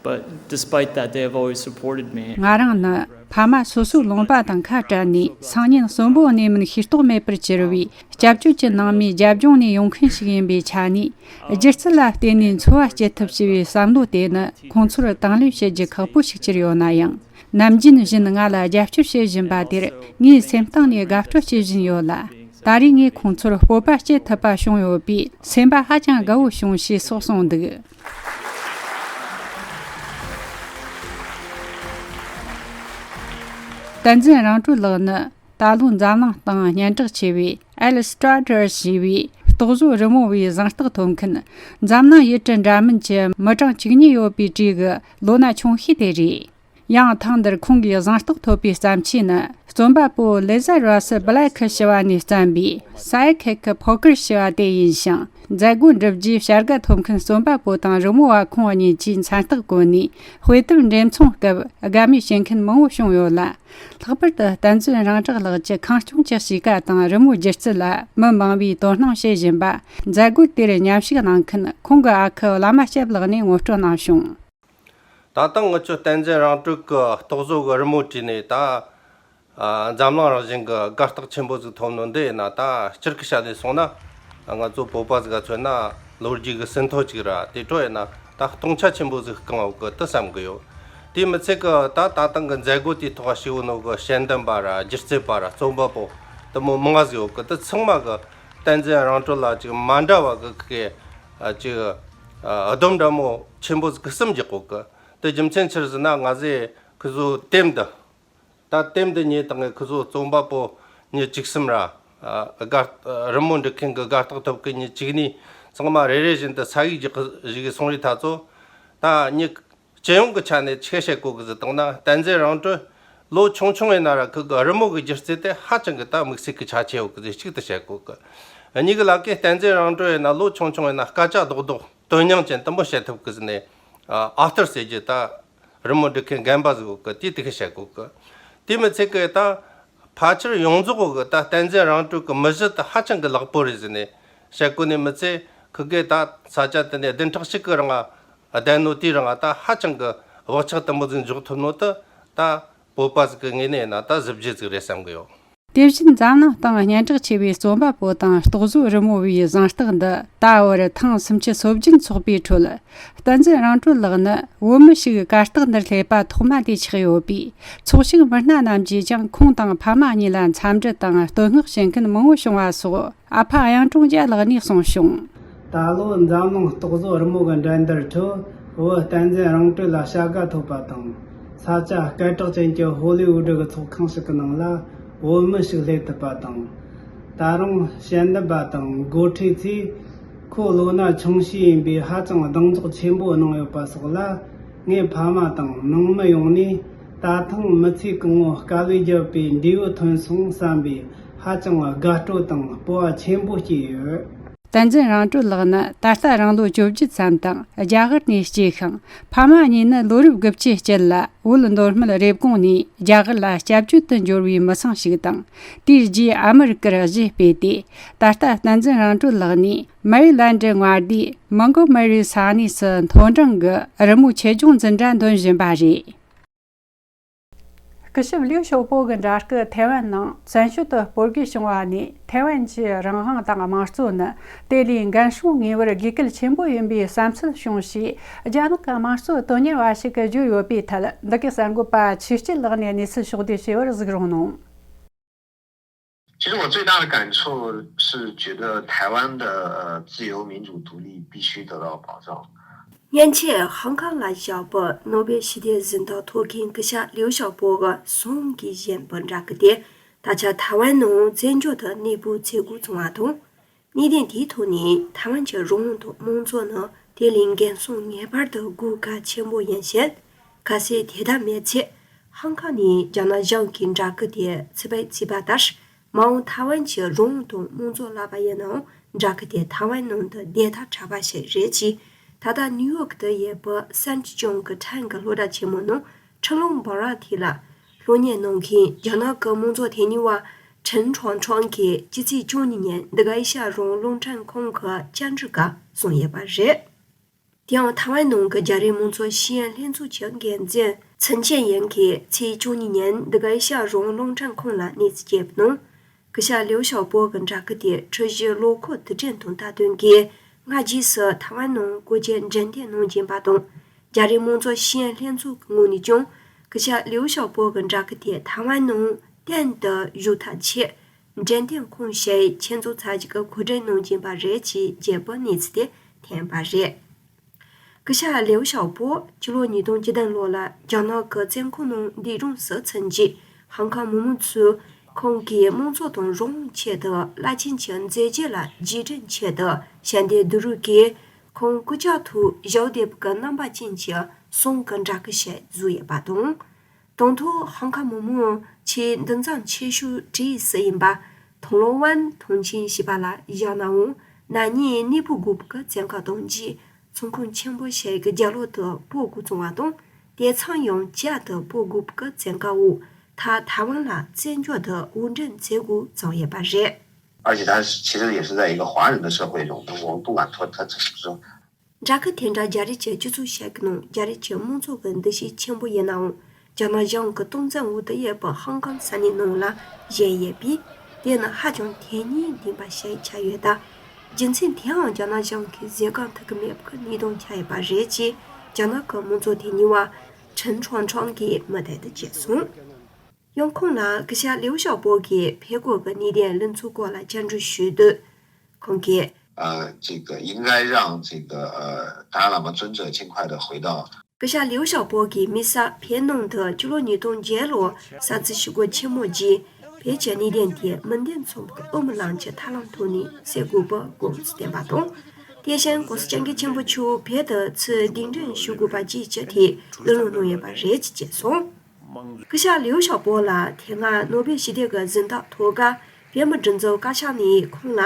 but despite that, they have always supported me. ང་རང་ནི་ཕ་མ་སོ་སོའི་ལུང་པ་དང་ཁ་བྲལ་ནས་སང་ཉིན་གསོན་པོ་གནས་མིན་ཤེས་རྟོགས་མེད་པར་གྱུར་བའི་སྐྱབས་བཅོལ་གྱི་ནང་མིའི་རྒྱབ་ལྗོངས་ནས་ཡོང་མཁན་ཞིག་ཡིན་པའི་ཆ་ནས། སྒྱུ་རྩལ་ལ་བརྟེན་ནས་འཚོ་བ་སྐྱེལ་ཐབས་ཞེས་པའི་བསམ་བློ་དེ་ནི་ཁོང་ཚོར་དང་ལེན་བྱེད་རྒྱུ་ཁག་པོ་ཞིག་གྱུར་ཡོད་ན་ཡང་། ནམ་རྒྱུན་བཞིན་ང་ལ་རྒྱབ་སྐྱོར་བྱེད་བཞིན་པ་དེར་ངའི་སེམས་གཏིང་ནས་དགའ་སྤྲོ་སྐྱེ་བཞིན་ཡོད་ལ། ད་རེས་ངས་ཁོང་ཚོར་སྤོབས་པ་སྐྱེ་ཐུབ་པ་བྱུང་ཡོད་པས་སེམས་པ་ཧ་ཅང་དགའ་བོ་བྱུང་ཞེས་སོགས་གསུངས་འདུག། བསྟན་འཛིན་རང་གྲོལ་ལགས་ནི་ ད་ལོ་འཛམ་གླིང་སྟེང་སྙན་གྲགས་ཆེ་བའི་ཨེལ་སི་ཊྲ་ཊར་ཞེས་པའི་རྟོག་བཟོ་རི་མོ་བའི་གཟེངས་རྟགས་ཐོབ་མཁན། འཛམ་གླིང་ཡུལ་གྲུ་འདྲ་མིན་གྱི་མི་གྲངས་བཅུ་གཉིས་ཡོད་པའི་གྲས་ཀྱི་ལོ་ན་ཆུང་ཤོས་དེ་རེད། ཡང་ཐེངས་འདིར་ཁོང་གིས་གཟེངས་རྟགས་ཐོབ་པའི་བརྩམས་ཆོས་ནི། རྩོམ་པ་པོ་ལེ་ཛར་རོ་སི་བྷི་ལེག་ཞུ་བ་ནས་བརྩམས་པའི་Psychic Poker ཞུ་བ་དེ་ཡིན་ཞིང་། མཛད་སྒོ་འགྲུབ་རྗེས་བྱ་དགའ་ཐོབ་མཁན་རྩོམ་པ་པོ་དང་རི་མོ་བ་ཁོང་གཉིས་ཀྱིས་མཚན་རྟགས་བཀོད་ནས། དཔེ་དེབ་འགྲེམས་ཚོང་སྐབས་དགའ་མོས་བྱེད་མཁན་མང་བོ་བྱུང་ཡོད་ལ། ལྷག་པར་དུ་བསྟན་འཛིན་རིང་གྲགས་ལགས་ཀྱི་ཁང་སྐྱོང་གི་གཤིས་ཀ་དང་རི་མོ་སྒྱུ་རྩལ་ལ་མི་མང་བོས་དོ་སྣང་བྱེད་བཞིན་པ། མཛད་སྒོ་དེར་མཉམ་ཞུགས་གནང་མཁན་ཁོང་གི་ཨ་ཁུ་བླ་མ་སྐྱབས་ལགས་ནས་ངོ་སྤྲོད་གནང་བྱུང་། ད་ལྟ་ངི་ཆོ་བསྟན་འཛིན་རང་གྲོལ་གི་རྟོག་བཟོ་གི་རི་མོ་བྲིས་ནས། ད་ཨ་འཛམ་གླིང་རང་བཞིན་གི་དགའ་རྟགས་ཆེན་པོ་ཟིག་ཐོབ་ནོ་འདི་ཡིན་ན། ད་སྤྱིར་གི་བཤད་ནས་སོང་ན། ང་ཚོ་བོད་པ་ཟིག་ག་མཚོན་ན་ལོ་རྒྱུས་གི་ཟིན་ཐོ་ཅིག་ར། དེ་འཕྲོ་ཡིན་ན་ད་སྟོང་ཆ་ཆེན་པོ་ཟིག་བསྐངས་ཡོད་གི་དེ་བསམ་གི་ཡོད། དེ་མི་ཚད་གི་ད་ད་ཐེངས་གི་མཛད་སྒོ་དེའི་ཐོག་ཞུགས་ནོ་གི་དཔྱད་འདེམས་པ་ར། སྒྱུ་རྩལ་པ་ར། རྩོམ་པ་པོ་དེ་མོ་མང་ང་ཟིག་ཡོད་གི་དེ་ཚང་མ་གི་བསྟན་འཛིན་རང་གྲོལ་ལ་ཅིག་མ་འདྲ་བ་གི་གི་ཨ་ཅིག་ཨ་སྡོམ་འདྲ་མོ་ཆེན་པོ་ཟིག་གི་གསུམ་རྒྱག་གོ་གི་དེ་རྒྱུ་མཚན་ཆི་རེད་ཟེར་ན། ང་ཚོས་ཁི་ཚོ་དེབ་འདི། ད་དེབ་འདི་གཉིས་དང་ཁི་ཚོ་རྩོམ་པ་པོ་མི་བཅུ་གསུམ་ར། ཨ་དགའ་རི་མོ་འབྲི་མཁན་གི་དགའ་རྟགས་ཐོབ་མཁན་མི་བཅུ་གཉིས་ཚང་མ་རེ་རེ་བཞིན་དུ་ས་ཡིག་རྒྱག་གི་བཞུགས་གི་སོང་རི་ཐ་ཚོ། ད་མི་སྤྱི་ཡོངས་ཀྱི་ཆ་ནས་ཆི་བཤད་གོ་གི་ཟེར་བཏང་ན། བསྟན་འཛིན་རང་གྲོལ་ལོ་ཆུང་ཆུང་ཡིན་ན་ར་ཁི་གི་རི་མོ་གི་སྒྱུ་རྩལ་དེ་ཧ་ཅང་གི་ད་དམིགས་བསལ་གི་ཆ་ཆེ་ཡོད་གི་ཟེར་གཅིག་ཏུ་བཤད་གོ་གི་གཉིས་གི་ལ་ཀའི་བསྟན་འཛིན་རང་གྲོལ་ཡིན་ན་ལོ་ཆུང་ཆུང་ཡིན་ན་སྐད་ཆ་རྡོག་རྡོག་དོན་སྙིང་ཅན་དུ་མོ་བཤད་ཐུབ་གི་ཟེར་ནས། ཨ་ཨ་ཐུར་ཟེར་རྒྱུ་ད་རི་མོ་འབྲི་མཁན་རྒན་པ་ཟིག་གི་དེ་དེ་གི་བཤད་གོ་གི་དེ་མི་ཚད་གི་ད་ཕལ་ཆེར་ཡོངས་རྫོགས་གི་ད་བསྟན་འཛིན་རང་གྲོལ་གི་མི་གཞི་དེ་ཧ་ཅང་གི་ལེགས་པོ་རེད་ཟེར་ནས་བཤད་གོ་ནས་མི་ཚད། ཁི་གེ་ད་ས་ཆ་དེ་ནས་བདུན་ཕྲག་གཅིག་གི་རིང་ང་བསྡད་ནོ་དེའི་རིང་ང་ད་ཧ་ཅང་གི་བག་ཆགས་དུ་མོ་ཟིག་འཇོག་ཐུབ་ནོ་དེ་ད་བོད་པ་ཟིག་གི་ངོས་ནས་ཡིན་ན་ད་གཟི་བརྗིད་ཟིག་རེད་བསམ་གི་ཡོད། དེ་བཞིན་འཛམ་གླིང་སྟེང་སྙན་གྲགས་ཆེ་བའི་རྩོམ་པ་པོ་དང་རྟོག་བཟོ་རི་མོ་བའི་གཟེངས་རྟགས་འདི་ད་བར་ཐེངས་སུམ་ཅུ་སོ་བརྒྱད་འཚོགས་པའི་ཁྲོད། བསྟན་འཛིན་རང་གྲོལ་ལགས་ནི་བོད་མི་ཞིག་གར་སྟེགས་འདིར་སླེབས་པ་ཐོག་མ་དེ་ཆགས་ཡོད་པས། ཚོགས་ཞུགས་མི་སྣ་རྣམས་ཀྱིས་ཀྱང་ཁོང་དང་ཕ་མ་གཉིས་ལ་འཚམས་འདྲི་དང་བསྟོད་བསྔགས་བྱེད་མཁན་མང་བོ་བྱུང་བ་སོགས་ཨ་ཕ་གཡུང་དྲུང་རྒྱལ་ལགས་ནས་གསུངས་བྱུང་། ད་ལོ་འཛམ་གླིང་རྟོག་བཟོ་རི་མོ་གི་འགྲན་བསྡུར་ཁྲོད་བོད་བསྟན་འཛིན་རང་གྲོལ་ལ་བྱ་དགའ་ཐོབ་པ་དང་། ས་ཆ་སྐད་གྲགས་ཅན་གྱི་ཧོ་ལི་ཝུ་ཌི་གི་ཚོགས་ཁང་ཞིག་གི་ནང་ལ་བོད་མི་ཞིག་སླེབས་ཐུབ་པ་དང་། ད་རུང་དཔྱད་འདེམས་པ་དང་འགོ་ཁྲིད་ཚོས་ཁོ་ལོ་ན་ཆུང་ཤོས་ཡིན་པས་ཧ་ཅང་གདེང་འཇོག་ཆེན་པོ་གནང་ཡོད་པ་སོགས་ལ། ངའི་ཕ་མ་དང་ནང་མི་ཡོངས་ནས་ད་ཐེངས་མི་ཚེ་གང་བོ་དཀའ་ལས་བརྒྱབ་པའི་འབྲས་བུ་ཐོན་སོང་བསམ་པའི་ཧ་ཅང་དགའ་སྤྲོ་དང་སྤོབས་པ་ཆེན་པོ་སྐྱེས་ཡོད། བསྟན་འཛིན་རང་གྲོལ་ལགས་ནི་ད་ལྟ་རང་ལོ་བཅོ་བརྒྱད་ཙམ་དང་རྒྱ་གར་ནས་སྐྱེས་ཤིང་། ཕ་མ་གཉིས་ནི་ལོ་རབས་དགུ་བཅུའི་དཀྱིལ་ལ་བོད་མདོ་སྨད་རེབ་གོང་ནས་རྒྱ་གར་ལ་སྐྱབས་བཅོལ་དུ་འབྱོར་བའི་མི་ཚང་ཞིག་དང་། དེའི་རྗེས་ཨ་མི་རི་ཀར་གཞིས་སྤོས་ཏེ། ད་ལྟ་བསྟན་འཛིན་རང་གྲོལ་ལགས་ནས་མེ་རི་ལན་ཌི་མངའ་སྡེའི་མོན་གྷོ་མེ་རི་ས་གནས་སུ་མཐོ་འབྲིང་གི་རི་མོའི་ཆེད་སྦྱོང་འཛིན་གྲྭ་འདོན་བཞིན་པ་རེད། སྐུ་ཞབས་ལིའུ་ཞའོ་པོ་གི་འདྲ་སྐུ་ཐའེ་ཝན་ནང་བཙན་བྱོལ་དུ་སྤོ་སྒྱུར་བྱུང་བ་ནས། ཐའེ་ཝན་གྱི་རང་དབང་དང་དམངས་གཙོ་ནི་དེ་ལས་འགན་སྲུང་ངེས་པར་དགོས་གལ་ཆེན་པོ་ཡིན་པའི་བསམ་ཚུལ་བྱུང་ཞེས། རྒྱ་ནག་གི་དམངས་གཙོ་དོན་གཉེར་བ་ཞིག་གིས་བརྗོད་ཡོད་པའི་ཐད། འདི་གའི་གསར་འགོད་པ་ཆོས་སྐྱིད་ལགས་ནས་གནས་ཚུལ་ཕྱོགས་བསྡུས་བྱས་པར་གཟིགས་རོགས་གནང་། 其实我最大的感触是觉得台湾的呃自由民主独立必须得到保障。 སྔོན་ཆད་ཧང་ཀང་ལ་བཞག་པའི་ནོ་སྦེལ་ཞི་བདེའི་གཟེངས་རྟགས་ཐོབ་མཁན་སྐུ་ཞབས་ལིའུ་ཞའོ་པོ་གིས་གསུང་གིས་བཞེངས་པའི་འདྲ་སྐུ་དེ། ད་ཆ་ཐའེ་ཝན་ནང་བཙན་བྱོལ་དུ་གནས་སྤོ་མཛད་འགོ་བཙུགས་པ་དང་། གནད་དོན་དེའི་ཐོག་ནས་ཐའེ་ཝན་གྱི་རང་དབང་དང་དམངས་གཙོ་ནི་དེ་ལས་འགན་སྲུང་ངེས་པར་དུ་དགོས་གལ་ཆེན་པོ་ཡིན་ཞིང་། གལ་སྲིད་དེ་ལྟར་མེད་ཚེ། ཧང་ཀང་ནས་རྒྱ་ནག་གཞུང་གིས་འདྲ་སྐུ་དེ་ཕྱིར་འབུད་བྱས་པ་ལྟར། མ་འོངས་ཐའེ་ཝན་གྱི་རང་དབང་དང་དམངས་གཙོ་ལབ་པ་ཡིན་ནའང་། འདྲ་སྐུ་དེ་ཐའེ་ཝན་ནང་དུ་བསྡད་ཐབས་བྲལ་བ་ཞིག་རེད་ཅེས། ད་ལྟ་ནིའུ་ཡོག་ཏུ་ཡོད་པའི་སན་ཅི་ཅོང་གི་ཁྲེང་གི་སློབ་གྲྭ་ཆེན་མོ་ནང་ཁྲིན་ལུང་འབའ་ར་ཐི་ལ་སློབ་གཉེར་གནང་མཁན་རྒྱ་ནག་གི་དམངས་གཙོ་དོན་གཉེར་བ་ཁྲིན་ཁྲང་ཁྲང་གིས་ཕྱི་ཚེས་བཅུ་གཉིས་ཉིན་འདི་ག་ཨེ་ཤ་ཡ་རང་དབང་རླུང་འཕྲིན་ཁང་གི་བཅར་འདྲི་སྐབས་གསུངས་ཡོད་པ་རེད། དེ་ཡང་ཐའེ་ཝན་ནང་གི་རྒྱ་རིགས་དམངས་གཙོ་ཤེས་ཡོན་ལྷན་ཚོགས་ཀྱི་འགན་འཛིན་ཚུན་ཆན་ཡན་གྱིས་ཚེས་བཅུ་གཉིས་ཉིན་འདི་ག་ཨེ་ཤ་ཡ་རང་དབང་རླུང་འཕྲིན་ཁང་ལ་གནས་ཚུལ་བསྐྱལ་བའི་ནང་། སྐུ་ཞབས་ལིའུ་ཞའོ་པོ་གི་འདྲ་སྐུ་དེ་འཁྲུལ་གཞིའི་ལོ་འཁོར་དུས་དྲན་དང་སྟབས་བསྟུན་གྱིས་སྔ་རྗེས་སུ་ཐའེ་ཝན་ནང་སྒོ་འབྱེད་འགྲེམས་སྟོན་གནང་བཞིན་པ་དང་། རྒྱ་རིགས་དམངས་གཙོ་ཤེས་ཡོན་ལྷན་ཚོགས་ཀྱི་ངོས་ནས་ཀྱང་སྐུ་ཞབས་ལིའུ་ཞའོ་པོ་གི་འདྲ་སྐུ་དེ་ཐའེ་ཝན་ནང་གཏན་དུ་བཞུགས་ཐབས་ཆེད་འགྲེམས་སྟོན་ཁང་ཞིག་ཆེད་འཛུགས་ཚར་རྒྱུ་གི་གོ་སྒྲིག་གནང་བཞིན་པ་རེད་ཅེས་རྒྱས་པའི་གནས་ཚུལ་དེ་ཐོན་པ་རེད། སྐུ་ཞབས་ལིའུ་ཞའོ་པོ་ཕྱི་ལོ་ཉིས་སྟོང་བཅུ་བདུན་ལོ་ལ་རྒྱ་ནག་གི་བཙོན་ཁང་ནང་འདས་གྲོངས་སུ་ཕྱིན་རྗེས། ཧང་ཀང་མི་མང་ཚོས་ ཁོང་གིས་དམངས་གཙོ་དང་རང་དབང་ཆེད་དུ་རླབས་ཆེན་གྱི་མཛད་རྗེས་ལ་རྗེས་དྲན་ཆེད་དུ་ཞལ་འདེབས་བསྡུ་རུབ་ཀྱིས། ཁོང་སྐུ་ཕྱྭ་ཐུགས་ཞབས་འདེགས་ཀྱི་རྣམ་པ་ཅན་གྱི་གསུང་གི་འདྲ་སྐུ་ཞིག་བཟོས་ཡོད་པ་དང་། དང་ཐོག་ཧང་ཁ་མི་མང་ཆེས་འདུ་འཛོམས་ཆེ་ཤོས་བྲིས་སུ་ཡིན་པ། 铜锣湾同情 ཞེས་པ་ལ་བཞག་ནའང་ན་ནིང་གནས་སྤོ་དགོས་པའི་བཙན་བཀའ་དང་རྗེས། ཚོང་ཁང་ཆེན་པོ་ཞིག་རྒྱ་ལོག་ཏུ་སྤོ་དགོས་བྱུང་བ་དང་། དེ་མཚམས་ཡང་བསྐྱར་དུ་སྤོ་དགོས་པའི་བཙན་བཀའ་འོག་མཐར་ཐའེ་ཝན་ལ་བཙན་འཇགས་དུ་དབོར་འདྲེན་བྱེད་དགོས་བྱུང་ཡོད་པ་རེད། 而且他其实也是在一个华人的社会中，他我们不管说他怎么说， འདྲ་སྐུ་དེ་འདྲ་རྒྱ་རིགས་ཀྱི་སྤྱི་ཚོགས་ཤིག་གི་ནང་རྒྱ་རིགས་ཀྱི་དམངས་གཙོ་གི་འདུ་ཤེས་ཆེན་པོ་ཡིན་ནའང་། རྒྱ་ནག་གཞུང་གི་སྟངས་འཛིན་འོག་ཏུ་ཡོད་པའི་ཧང་ཀང་ས་གནས་ནང་ལ་བཞེངས་ཡོད་པས། དེ་ནི་ཧ་ཅང་དོན་སྙིང་ལྡན་པ་ཞིག་ཆགས་ཡོད་སྟབས། རྒྱུ་མཚན་དེའང་རྒྱ་ནག་གཞུང་གིས་བཟོད་བཀག་ཐུབ་ཀྱི་མེད་པའི་གནས་སྟངས་ཆགས་ཡོད་པ་རེད་ཅེས་རྒྱ་ནག་གི་དམངས་གཙོ་དོན་གཉེར་བ་ཁྲིན་ཁྲང་ཁྲང་གིས་མུ་མཐུད་དུ་བརྗོད་སོང་། ཡང་ཁོང་ལ་སྐུ་ཞབས་ལིའུ་ཞའོ་པོ་གིས་བོད་སྐོར་གྱི་གནད་དོན་གླེང་ཚུལ་སྐོར་ལ་བཅར་འདྲི་ཞུས་དུས། ཁོང་གིས། 呃，这个应该让这个呃达赖喇嘛尊者尽快的回到 སྐུ་ཞབས་ལིའུ་ཞའོ་པོ་གིས་དམིགས་བསལ་བོད་ནང་དུ་སྤྱི་ལོ་ཉིས་སྟོང་བརྒྱད་ལོར་ས་འཛིན་ཞི་རྒོལ་ཆེན་མོ་རྗེས། བོད་ཀྱི་གནད་དོན་དེ་མི་འདེམས་ཚོགས་པའི་དབུ་མའི་ལམ་གྱི་ཐབས་ལམ་ཐོག་ནས་སེལ་དགོས་པའི་དགོངས་ཚུལ་བསྟན་པ་དང་། དེ་བཞིན་༸གོང་ས་༸སྐྱབས་མགོན་ཆེན་པོ་མཆོག་བོད་དུ་ཚུར་གདན་འདྲེན་ཞུ་དགོས་པ་བཅས་ཀྱི་ཐད་གླེང་སློང་གནང་ཡོད་པ་རེད་ཅེས་བརྗོད་སོང་། སྐུ་ཞབས་ལིའུ་ཞའོ་པོ་ལ་དེ་སྔ་ནོ་བེལ་ཞི་བདེ་གི་གཟེངས་རྟགས་ཐོབ་སྐབས་བོད་མིའི་སྒྲིག་འཛུགས་བཀའ་ཤག་ནས་ཁོང་ལ།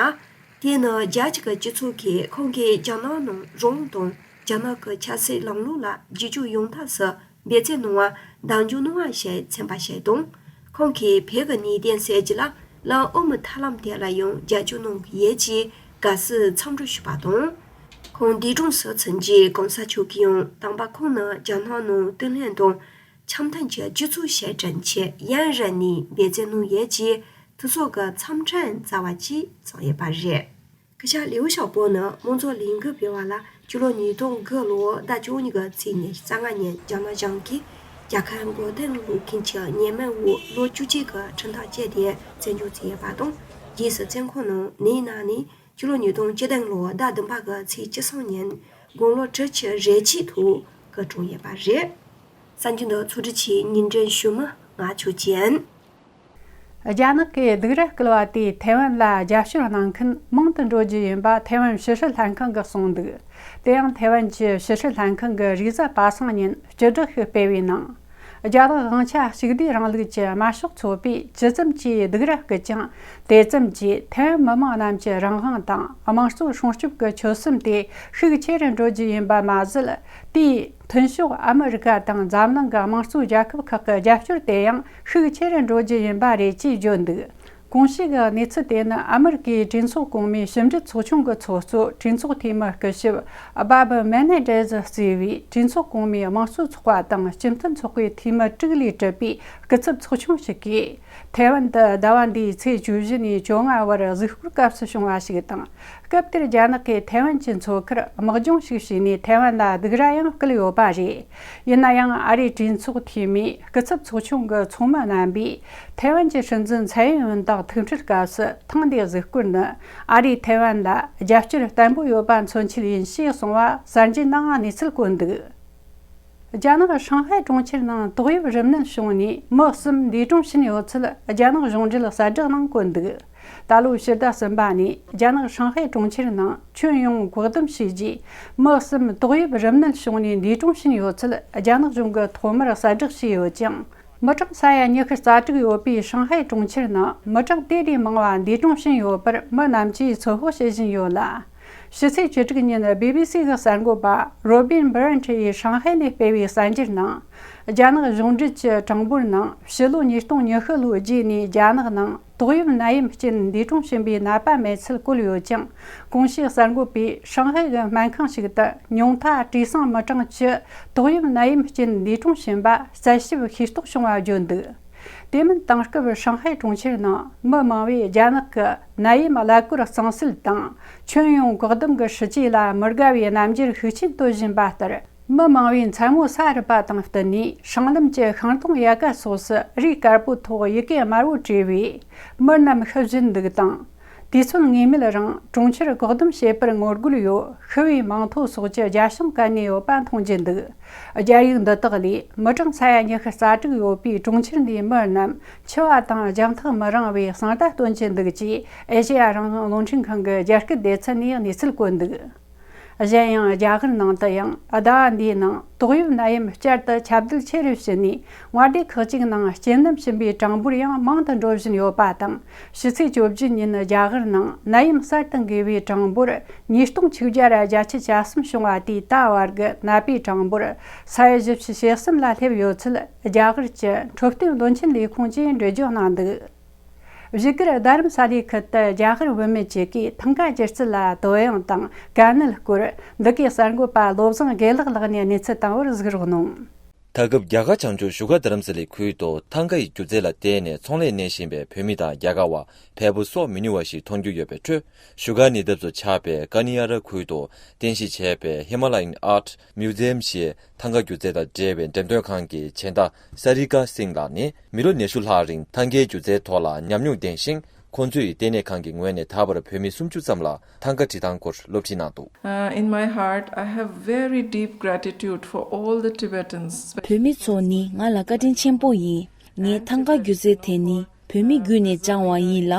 དེ་ནི་རྒྱལ་སྤྱི་གི་སྤྱི་ཚོགས་ཀྱིས་ཁོང་གིས་རྒྱ་ནག་ནང་རང་དབང་དང་རྒྱ་ནག་གི་ཆབ་སྲིད་ལམ་ལུགས་ལ་བརྒྱུད་སྐྱོད་ཡོང་ཐབས་སུ་འབད་བརྩོན་གནང་བར་གདེང་འཇོག་གནང་བ་ཞིག་མཚོན་པ་ཞིག་དང་། ཁོང་གིས་བོད་ཀྱི་གནད་དོན་སེལ་རྒྱུ་ལ་ལམ་དབུ་མའི་ཐབས་ལམ་དེ་ལ་ཡང་རྒྱབ་སྐྱོར་གནང་གི་ཡོད་ཅེས་དགའ་བསུ་འཚམས་འདྲི་ཞུས་པ་དང་། ཁོང་འདས་གྲོངས་སུ་ཕྱིན་རྗེས་གོང་ས་མཆོག་གིས་ཡང་དམ་པ་ཁོང་ནི་རྒྱ་ནག་ནང་བརྟན་ལྷིང་དང་འཆམ་མཐུན་གྱི་སྤྱི་ཚོགས་ཞིག་བསྐྲུན་ཆེད་ཡུན་རིང་ནས་འབད་བརྩོན་གནང་ཡོད་ཅེས་ཐུགས་གསོ་གི་འཚམས་འཕྲིན་སྩལ་བ་བཅས་བྱུང་ཡོད་པ་རེད། སྐུ་ཞབས་ལིའུ་ཞའོ་པོ་ནི་དམངས་གཙོ་ལས་འགུལ་སྤེལ་བ་ལ་སྤྱི་ལོ་ཉིས་སྟོང་དགུ་ལོའི་ཟླ་བཅུ་གཉིས་ཀྱི་ཚེས་ཉི་ཤུ་རྩ་ལྔ་ཉིན་རྒྱ་ནག་གཞུང་གིས་རྒྱལ་ཁབ་འགོག་སྡོམ་ལུགས་མཐུན་གྱི་ཉེས་མིང་འོག་ལོ་བཅུ་གཅིག་གི་ཁྲིམས་ཐག་བཅད་དེ་བཙོན་འཇུག་བྱས་ཡོད་པ་དང་། རྗེས་སུ་བཙོན་ཁང་ནང་ནད་ཡམས་ནས་སྤྱི་ལོ་ཉིས་སྟོང་བཅུ་བདུན་ལོའི་ཟླ་བདུན་པ་གི་ཚེས་བཅུ་གསུམ་ཉིན་དགུང་ལོ་དྲུག་ཅུ་རེ་གཅིག་ཐོག་སྐུ་གྲོངས་ཡོད་པ་རེད། གསར་འགྱུར་འདི་ཚོགས་སྒྲིག་གིས་སྙན་སྒྲོན་ཞུས་མི་ང་ཆོས་ཅན། རྒྱ་ནག་གིས་སྡུག་རུས་བསྐུལ་བ་དེས་ཐའེ་ཝན་ལ་རྒྱབ་སྐྱོར་གནང་མཁན་མང་དུ་འགྲོ་རྒྱུ་ཡིན་པ་ཐའེ་ཝན་ཕྱི་སྲིད་ལྷན་ཁང་གིས་གསུངས་འདུག་དེ་ཡང་ཐའེ་ཝན་གྱི་ཕྱི་སྲིད་ལྷན་ཁང་གི་རེས་གཟའ་པ་སངས་ཉིན་སྤྱི་བསྒྲགས་ཤིག་སྤེལ་བའི་ནང་། རྒྱ་ནག་དབང་ཆ་གཅིག་སྡུད་རིང་ལུགས་ཀྱི་དམར་ཤོག་ཚོགས་པས་ཇི་ཙམ་གྱིས་སྡུག་རུས་བསྐུལ་ཀྱང་། དེ་ཙམ་གྱིས་ཐའེ་ཝན་མི་དམངས་རྣམས་ཀྱི་རང་དབང་དང་དམངས་གཙོ་སྲུང་སྐྱོབ་ཀྱི་ཆོད་སེམས་དེ་ཤུགས་ཆེ་རུ་འགྲོ་རྒྱུ་ཡིན་པ་མ་ཟད། དེས་མཐུན་ཕྱོགས་ཨ་མི་རི་ཀ་དང་འཛམ་གླིང་གི་དམངས་གཙོའི་རྒྱལ་ཁབ་ཁག་གི་རྒྱབ་སྐྱོར་དེ་ཡང་ཤུགས་ཆེ་རུ་འགྲོ་རྒྱུ་ཡིན་པ་རེད་ཅེས་བརྗོད་འདུག་གོང་ཞུས་ཀྱི་གནས་ཚུལ་དེ་ནི་ཨ་མི་རི་ཀའི་གྲོས་ཚོགས་གོང་མའི་ཕྱི་འབྲེལ་ཚོགས་ཆུང་གི་ཚོགས་གཙོ་གྲོས་ཚོགས་འཐུས་མི་སྐུ་ཞབས་སྦ་བྷ་མེ་ནེ་ཌེ་ཛི་གཙོས་པའི་གྲོས་ཚོགས་གོང་མའི་དམངས་གཙོའི་ཚོགས་པ་དང་སྤྱི་མཐུན་ཚོགས་པའི་འཐུས་མི་དྲུག་ལས་གྲུབ་པའི་སྐུ་ཚབ་ཚོགས་ཆུང་ཞིག་གིས། ཐའེ་ཝན་དུ་ཟླ་བ་འདིའི་ཚེས་བཅུ་བཞི་ནས་བཅོ་ལྔ་བར་གཟིགས་སྐོར་སྐབས་སུ་བྱུང་བ་ཞིག་དང་། སྐབས་དེར་རྒྱ་ནག་གིས་ཐའེ་ཝན་གྱི་མཚོ་ཁར་དམག་སྦྱོང་ཞིག་བྱས་ནས་ཐའེ་ཝན་ལ་སྡུག་རུས་ཡང་བསྐུལ་ཡོད་པ་རེད། ཡིན་ན་ཡང་ཨ་རིའི་གྲོས་ཚོགས་འཐུས་མིའི་སྐུ་ཚབ་ཚོགས་ཆུང་གི་ཚོགས་མི་རྣམ་པས་ཐའེ་ཝན་གྱི་སྲིད་འཛིན་ཚའེ་ཡིན་དང་ཐུག་འཕྲད་སྐབས་སུ་ཐེངས་འདིའི་གཟིགས་སྐོར་ནི་ཨ་རིས་ཐའེ་ཝན་ལ་རྒྱབ་སྐྱོར་བརྟན་པོ་ཡོད་པ་མཚོན་ཆེད་ཡིན་ཞེས་གསུངས་པ་གསར་འགྱུར་ནང་གནས་ཚུལ་བཀོད་འདུག་རྒྱ་ནག་ཧྲང་ཧའེ་གྲོང་ཁྱེར་ནང་ཏོག་དབྱིབས་རིམས་ནད་བྱུང་ནས་མི་གསུམ་འདས་གྲོངས་ཕྱིན་ཡོད་ཚུལ་རྒྱ་ནག་གཞུང་འབྲེལ་གསལ་བསྒྲགས་ནང་བཀོད་འདུག་ད་ལོའི་ཕྱི་ཟླ་གསུམ་པ་ནས་རྒྱ་ནག་ཧྲང་ཧའེ་གྲོང་ཁྱེར་ནང་ཁྱོན་ཡོངས་བཀག་སྡོམ་བྱས་རྗེས་མི་གསུམ་ཏོག་དབྱིབས་རིམས་ནད་བྱུང་ནས་འདས་གྲོངས་ཕྱིན་ཡོད་ཚུལ་རྒྱ་ནག་གཞུང་གིས་ཐོག་མར་གསལ་བསྒྲགས་བྱས་ཡོད་ཅིང་། མི་གྲངས་ས་ཡ་ཉི་ཤུ་རྩ་དྲུག་ཡོད་པའི་ཧྲང་ཧའེ་གྲོང་ཁྱེར་ནང་མི་གྲངས་དེ་ལས་མང་བ་འདས་གྲོངས་ཕྱིན་ཡོད་པར་མི་རྣམས་ཀྱིས་ཚོད་དཔག་བྱེད་བཞིན་ཡོད་ལ། ཕྱི་ཚེས་བཅུ་དྲུག་ཉིན་བྷི་བྷི་སི་གི་གསར་འགོད་པ་རོ་བིན་བྷི་རན་ཁྲི་ཡིས་ཧྲང་ཧའེ་ནས་སྤེལ་བའི་གསར་འགྱུར་ནང་། རྒྱ་ནག་གཞུང་འབྲེལ་གྱི་གྲངས་འབོར་ནང་ཕྱི་ལོ་ཉིས་སྟོང་ཉི་ཤུ་ལོའི་རྗེས་ནས་རྒྱ་ནག་ནང་ཏོག་དབྱིབས་ནད་ཡམས་རྐྱེན་འདས་གྲོངས་ཕྱིན་པའི་ནད་པ་མེད་ཚུལ་བཀོད་ཡོད་ཅིང་། གོང་ཞུས་གསར་འགོད་པས་ཧྲང་ཧའེ་གི་སྨན་ཁང་ཞིག་ཏུ་ཉུང་མཐའ་བྲེལ་ཟིང་མི་གྲངས་བཅུ་ཏོག་དབྱིབས་ནད་ཡམས་རྐྱེན་འདས་གྲོངས་ཕྱིན་པ་གསལ་ཞིབ་ཤེས་རྟོགས་བྱུང་བ་བརྗོད་འདུག་དེ་མིན་དེང་སྐབས་ཧྲང་ཧའེ་གྲོང་ཁྱེར་ནང་མི་མང་བོས་རྒྱ་ནག་གི་ནད་ཡམས་གླ་འཁོར་གཙང་སེལ་དང་ཁྱོན་ཡོངས་བཀག་སྡོམ་གྱི་སྲིད་ཇུས་ལ་མི་དགའ་བའི་རྣམ་འགྱུར་ཤུགས་ཆེན་སྟོན་བཞིན་པ་ལྟར། མི་མང་བོས་མཚན་མོ་ས་རུབ་པ་དང་བསྟུན་ནས་སྲང་ལམ་གྱི་ཤིང་སྡོང་ཡལ་ག་སོགས་སུ་རས་དཀར་པོའི་ཐོག་ཡི་གེ་དམར་པོ་བྲིས་པས་མི་རྣམས་ཤི་བཞིན་འདུག་དང་། དུས་ཚོད་ངེས་མེད་རིང་གྲོང་ཁྱེར་བཀག་སྡོམ་བྱེད་པར་ངོ་རྒོལ་ཡོད། ཤི་བའི་མིང་ཐོ་སོགས་ཀྱི་རྒྱ་ཤིང་བཀལ་ནས་ཡོད་པ་མཐོང་རྒྱུ་འདུག་རྒྱ་ཡིག་འདི་དག་ལས་མི་གྲངས་ས་ཡ་ཉི་ཤུ་རྩ་དྲུག་ཡོད་པའི་གྲོང་ཁྱེར་འདིའི་མི་རྣམས་འཆི་བ་དང་རྒྱང་ཐག་མི་རིང་བའི་གསང་བརྡ་སྟོན་གྱི་འདུག་ཅེས་ཨེ་ཤེ་ཡ་རང་དབང་རླུང་འཕྲིན་ཁང་གི་རྒྱ་སྐད་སྡེ་ཚན་ནས་གནས་ཚུལ་བཀོད་འདུག་གཞན་ཡང་རྒྱ་གར་ནང་དུ་ཡང་ཟླ་བ་འདིའི་ནང་ཏོག་དབྱིབས་ནད་ཡམས་བསྐྱར་དུ་ཁྱབ་གདལ་ཆེ་རུ་ཕྱིན་ནས། མངའ་སྡེ་ཁག་ཅིག་ནང་རྐྱེན་ནད་ཕྱིན་པའི་གྲངས་འབོར་ཡང་མང་དུ་འགྲོ་བཞིན་ཡོད་པ་དང་། ཕྱི་ཚེས་བཅུ་བཞི་ཉིན་རྒྱ་གར་ནང་ནད་ཡམས་གསར་དུ་འགོས་པའི་གྲངས་འབོར་ཉིས་སྟོང་ཆིག་བརྒྱ་ར་བརྒྱད་ཅུ་གྱ་གསུམ་བྱུང་བ་དེས་ད་བར་གྱི་ནད་པའི་གྲངས་འབོར་ས་ཡ་བཞི་བཅུ་ཞེ་གསུམ་ལ་སླེབས་ཡོད་ཚུལ་རྒྱ་གར་གྱི་འཕྲོད་བསྟེན་བློན་ཆེན་ལས་ཁུངས་ཀྱིས་འགྲེལ་བརྗོད་གནང་འདུག་བཞུགས་སྒར་རྡ་རམ་ས་ལའི་ཁུལ་དུ་རྒྱ་གར་བུད་མེད་ཅིག་གིས་ཐང་ག་སྒྱུ་རྩལ་ལ་དོ་གཡེང་དང་དཀའ་ངལ་སྐོར་འདི་གའི་གསར་འགོད་པ་བློ་བཟང་དགེ་ལེགས་ལགས་ནས་གནས་ཚུལ་བཏང་བར་གཟིགས་རོགས་གནང་། ད་སྐབས་རྒྱ་གར་བྱང་ཕྱོགས་བཞུགས་སྒར་རྡ་རམ་ས་ལའི་ཁུལ་དུ་ཐང་གའི་སྒྱུ་རྩལ་ལ་བརྟེན་ནས་ཚོང་ལས་གནས་བཞིན་པའི་བོད་མི་དང་རྒྱ་གར་བ་ཕལ་པོ་སྲོག་མི་ཉུང་བ་ཞིག་མཐོང་རྒྱུ་ཡོད་པའི་ཁྲོད། བཞུགས་སྒར་ཉེ་འདབས་སུ་ཆགས་པའི་ཀ་ནི་ཡ་ར་ཁུལ་དུ་རྟེན་གཞི་བྱས་པའི་Himalayan Art Museum ཞེས་ཐང་ག་སྒྱུ་རྩལ་དང་འབྲེལ་བའི་འགྲེམས་སྟོན་ཁང་གི་མཇལ་དར་སཱ་རི་ཀ་སིང་ལགས་ནི་མི་ལོ་ཉི་ཤུ་ལྷག་རིང་ཐང་གའི་སྒྱུ་རྩལ་ཐོག་ལ་ཉམས་མྱོང་ལྡན་ཞིང་། ཁོང་ཚོའི་ལྟེ་གནས་ཁང་གི་ངོས་ནས་ད་བར་བོད་མི་སུམ་ཅུ་ཙམ་ལ་ཐང་ག་འབྲི་སྟངས་སྐོར་སློབ་ཁྲིད་གནང་འདུག Uh, in my heart, I have very deep gratitude for all the Tibetans. བོད་མི་ཚོ་ནི་ང་ལ་བཀའ་དྲིན་ཆེན་པོ་ཡིན། ངས་ཐང་ག་སྒྱུ་རྩལ་དེ་ནི་བོད་མི་བརྒྱུད་ནས་སྦྱངས་པ་ཡིན་ལ།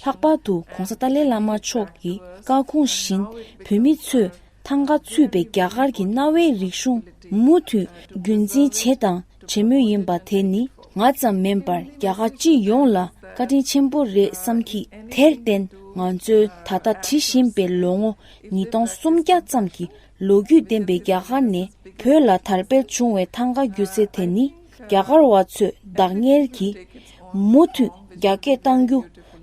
ལྷག་པར་དུ་༧གོང་ས་ཏཱ་ལའི་བླ་མ་མཆོག་གི་བཀའ་དགོངས་བཞིན་བོད་མི་ཚོས་ཐང་ག་ཚུད་པའི་རྒྱ་གར་གྱི་གནའ་བོའི་རིག་གཞུང་མུ་མཐུད་རྒྱུན་འཛིན་བྱས་དང་བྱེད་མུས་ཡིན་པ་དེ་ནི་ང་ཙམ་མིན་པར་རྒྱ་གར་སྤྱི་ཡོངས་ལ་བཀའ་དྲིན་ཆེན་པོ་རེད་བསམ་གི། དེར་བརྟེན་ང་ཚོས་ད་ལྟ་བྲིས་བཞིན་པའི་ལོ་ངོ་ཉིས་སྟོང་སུམ་བརྒྱ་ཙམ་གྱི་ལོ་རྒྱུས་ལྡན་པའི་རྒྱ་གར་ནས་བོད་ལ་དར་སྤེལ་བྱུང་བའི་ཐང་ག་སྒྱུ་རྩལ་དེ་ནི་རྒྱ་གར་བ་ཚོས་བདག་གཉེར་གྱིས་མུ་མཐུད་རྒྱ་སྐྱེད་གཏང་རྒྱུ་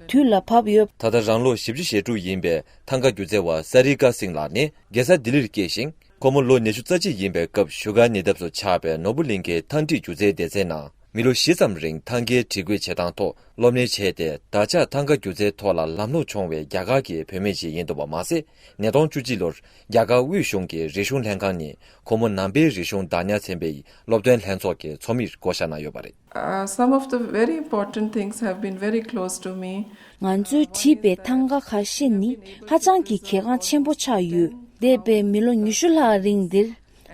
དུས་ལ་བབ་ཡོད། ད་ལྟ་རང་ལོ་བཞི་བཅུ་ཞེ་དྲུག་ཡིན་པའི་ཐང་ག་སྒྱུ་རྩལ་བ་ས་རི་ཀ་སིང་ལགས་ནི་རྒྱལ་ས་ལྡི་ལིར་སྐྱེས་ཤིང་། ཁོ་མོ་ལོ་ཉི་ཤུ་རྩ་གཅིག་ཡིན་པའི་སྐབས་བཞུགས་སྒར་ཉེ་འདབས་སུ་ཆགས་པའི་ནོར་བུ་གླིང་གའི་ཐང་འབྲིད་སྒྱུ་རྩལ་སྡེ་ཚན་ནང་མི་ལོ་བཞི་ཙམ་རིང་ཐང་གའི་བྲིས་འགོད་བྱེད་སྟངས་ཐོག་སློབ་གཉེར་བྱས་ཏེ། ད་ཆ་ཐང་ག་སྒྱུ་རྩལ་ཐོག་ལ་ལམ་ལྷོང་བྱུང་བའི་རྒྱ་གར་གྱི་བུད་མེད་ཅིག་ཡིན་འདུག་པ་མ་ཟད། ཉིས་སྟོང་བཅུ་གཅིག་ལོར་རྒྱ་གར་དབུས་གཞུང་གི་རིག་གཞུང་ལྷན་ཁང་ནས་ཁོ་མོ་ནང་པའི་རིག་གཞུང་བདག་ཉར་ཚན་པའི་སློབ་སྟོན་ལྷན་ཚོགས་ཀྱི་ཚོགས་མིར་བསྐོ་བཞག་གནང་ཡོད་པ་རེད། Uh, some of the very important things have been very close to me. ང་ཚོས་བྲིས་པའི་ཐང་ག་ཁ་ཤས་ནི་ཧ་ཅང་གི་གལ་འགངས་ཆེན་པོ་ཆགས་ཡོད། འདས་པའི་མི་ལོ་ཉི་ཤུ་ལྷག་རིང་འདིར་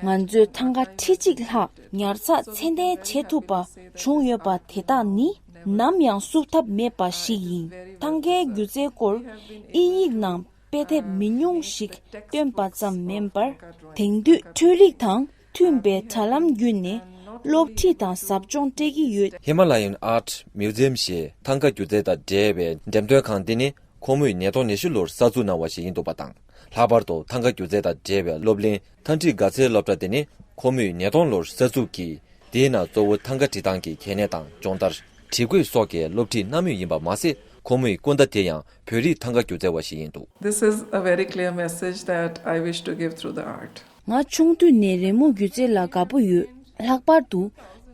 ང་ཚོས་ཐང་ག་ཁྲི་གཅིག་ལྷག་ཉར་ཚགས་ཚད་ལྡན་བྱེད་ཐུབ་པ་བྱུང་ཡོད་པ་དེ་དག་ནི་ནམ་ཡང་བསུབ་ཐབས་མེད་པ་ཞིག་ཡིན། ཐང་གའི་སྒྱུ་རྩལ་སྐོར་དབྱིན་ཡིག་ནང་དཔེ་དེབ་མི་ཉུང་ཞིག་བཏོན་པ་ཙམ་མིན་པར། དེང་དུས་འཕྲུལ་རིག་དང་མཐུན་པའི་དྲ་ལམ་བརྒྱུད་ནས་སློབ་ཁྲིད་དང་ཟབ་སྦྱོང་སྤྲད་ཀྱི་ཡོད། Himalayan Art Museum ཞེས་ཐང་ག་སྒྱུ་རྩལ་དང་འབྲེལ་བའི་འགྲེམས་སྟོན་ཁང་འདི་ནི་ཁོ་མོས་ཉིས་སྟོང་ཉི་ཤུ་ལོར་གསར་འཛུགས་གནང་བ་ཞིག་ཡིན་འདུག་པ་དང་། ལྷག་པར་དུ་ཐང་ག་སྒྱུ་རྩལ་དང་འབྲེལ་བའི་སློབ་གླིང་ཐང་འབྲིད་དགའ་ཚལ་སློབ་གྲྭ་འདི་ནི་ཁོ་མོས་ཉིས་སྟོང་ལོར་གསར་འཛུགས་ཀྱིས། དེའི་ནང་གཙོ་བོ་ཐང་ག་འབྲི་སྟངས་ཀྱི་གལ་གནད་དང་སྦྱོང་བརྡར། བྲིས་འགོད་སོགས་ཀྱི་སློབ་ཁྲིད་གནང་མུས་ཡིན་པ་མ་ཟད། ཁོ་མོའི་སྐུ་ཟླ་དེ་ཡང་བོད་རིགས་ཐང་ག་སྒྱུ་རྩལ་བ་ཞིག་ཡིན་འདུག This is a very clear message that I wish to give through the art. ང་ཆུང་དུས་ནས་རི་མོ་སྒྱུ་རྩལ་ལ་དགའ་པོ་ཡོད། ལྷག་པར་དུ་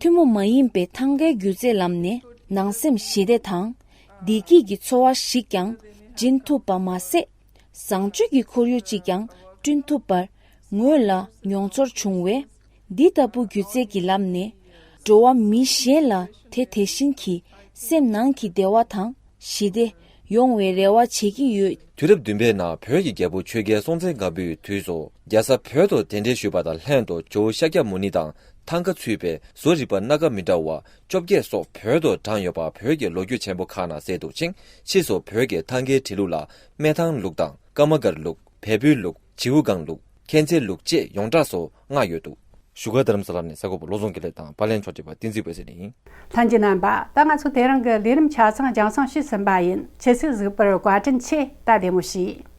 ཐུན་མོང་མ་ཡིན་པའི་ཐང་གའི་སྒྱུ་རྩལ་ལམ་ནས་ནང་སེམས་ཞི་བདེ་དང་བདེ་སྐྱིད་ཀྱི་ཚོར་བ་ཞིག་ཀྱང་སྦྱིན་ཐུབ་པ་མ་ཟད། བཟང་སྤྱོད་ཀྱི་ཁོར་ཡུག་ཅིག་ཀྱང་བསྐྲུན་ཐུབ་པར་ངོས་ལ་མྱོང་ཚོར་བྱུང་བས། འདི་ལྟ་བུ་སྒྱུ་རྩལ་གྱི་ལམ་ནས་འགྲོ་བ་མི་གཞན་ལ་དེ་དེ་བཞིན་གྱི་སེམས་ནང་གི་བདེ་བ་དང་ཞི་བདེ་ཡོང་བའི་རེ་བ་བྱེད་ཀྱི་ཡོད། དུས་རབས་བདུན་པའི་ནང་བོད་ཀྱི་རྒྱལ་པོ་ཆོས་རྒྱལ་སྲོང་བཙན་སྒམ་པོའི་དུས་སུ་རྒྱལ་ས་བོད་དུ་གདན་འདྲེན་ཞུས་པ་དང་ལྷན་དུ་ཇོ་བོ་ཤཱཀྱ་མུ་ནི་དང་ཐང་ག་ཚུད་པའི་བཟོ་རིག་པ་སྣ་ཁ་མི་འདྲ་བ་བཅོ་བརྒྱད་སོགས་བོད་དུ་དྲངས་ཡོད་པ་བོད་ཀྱི་ལོ་རྒྱུས་ཆེན་པོ་ཁག་ནང་གསལ་འདུག་ཅིང་། ཕྱིས་སུ་བོད་ཀྱི་ཐང་གའི་བྲིས་ལུགས་ལ་སྨེ་ཐང་ལུགས་དང་ཀརྨ་སྒར་ལུགས། བལ་པོའི་ལུགས། བྱིའུ་སྒང་ལུགས། མཁྱེན་བརྩེ་ལུགས་བཅས་ཡོངས་གྲགས་སུ་མངགས་ཡོད་འདུག་བཞུགས་སྒར་རྡ་རམ་ས་ལ་ནས་གསར་འགོད་པ་བློ་བཟང་དགེ་ལེགས་དང་པར་ལེན་ཕྱོགས་སྒྲིག་པ་བསྟན་འཛིན་འོད་ཟེར་ཡིན། ལྷན་རྒྱས་རྣམ་པ། ད་ང་ཚོ་དེ་རིང་གི་ལས་རིམ་ཆ་ཚང་རྒྱང་སྲིང་ཞུས་ཟིན་པ་ཡིན། ཁྱེད་ཚོས་གཟིགས་པར་བཀའ་དྲིན་ཆེ། ད་བདེ་མོ་བྱོས།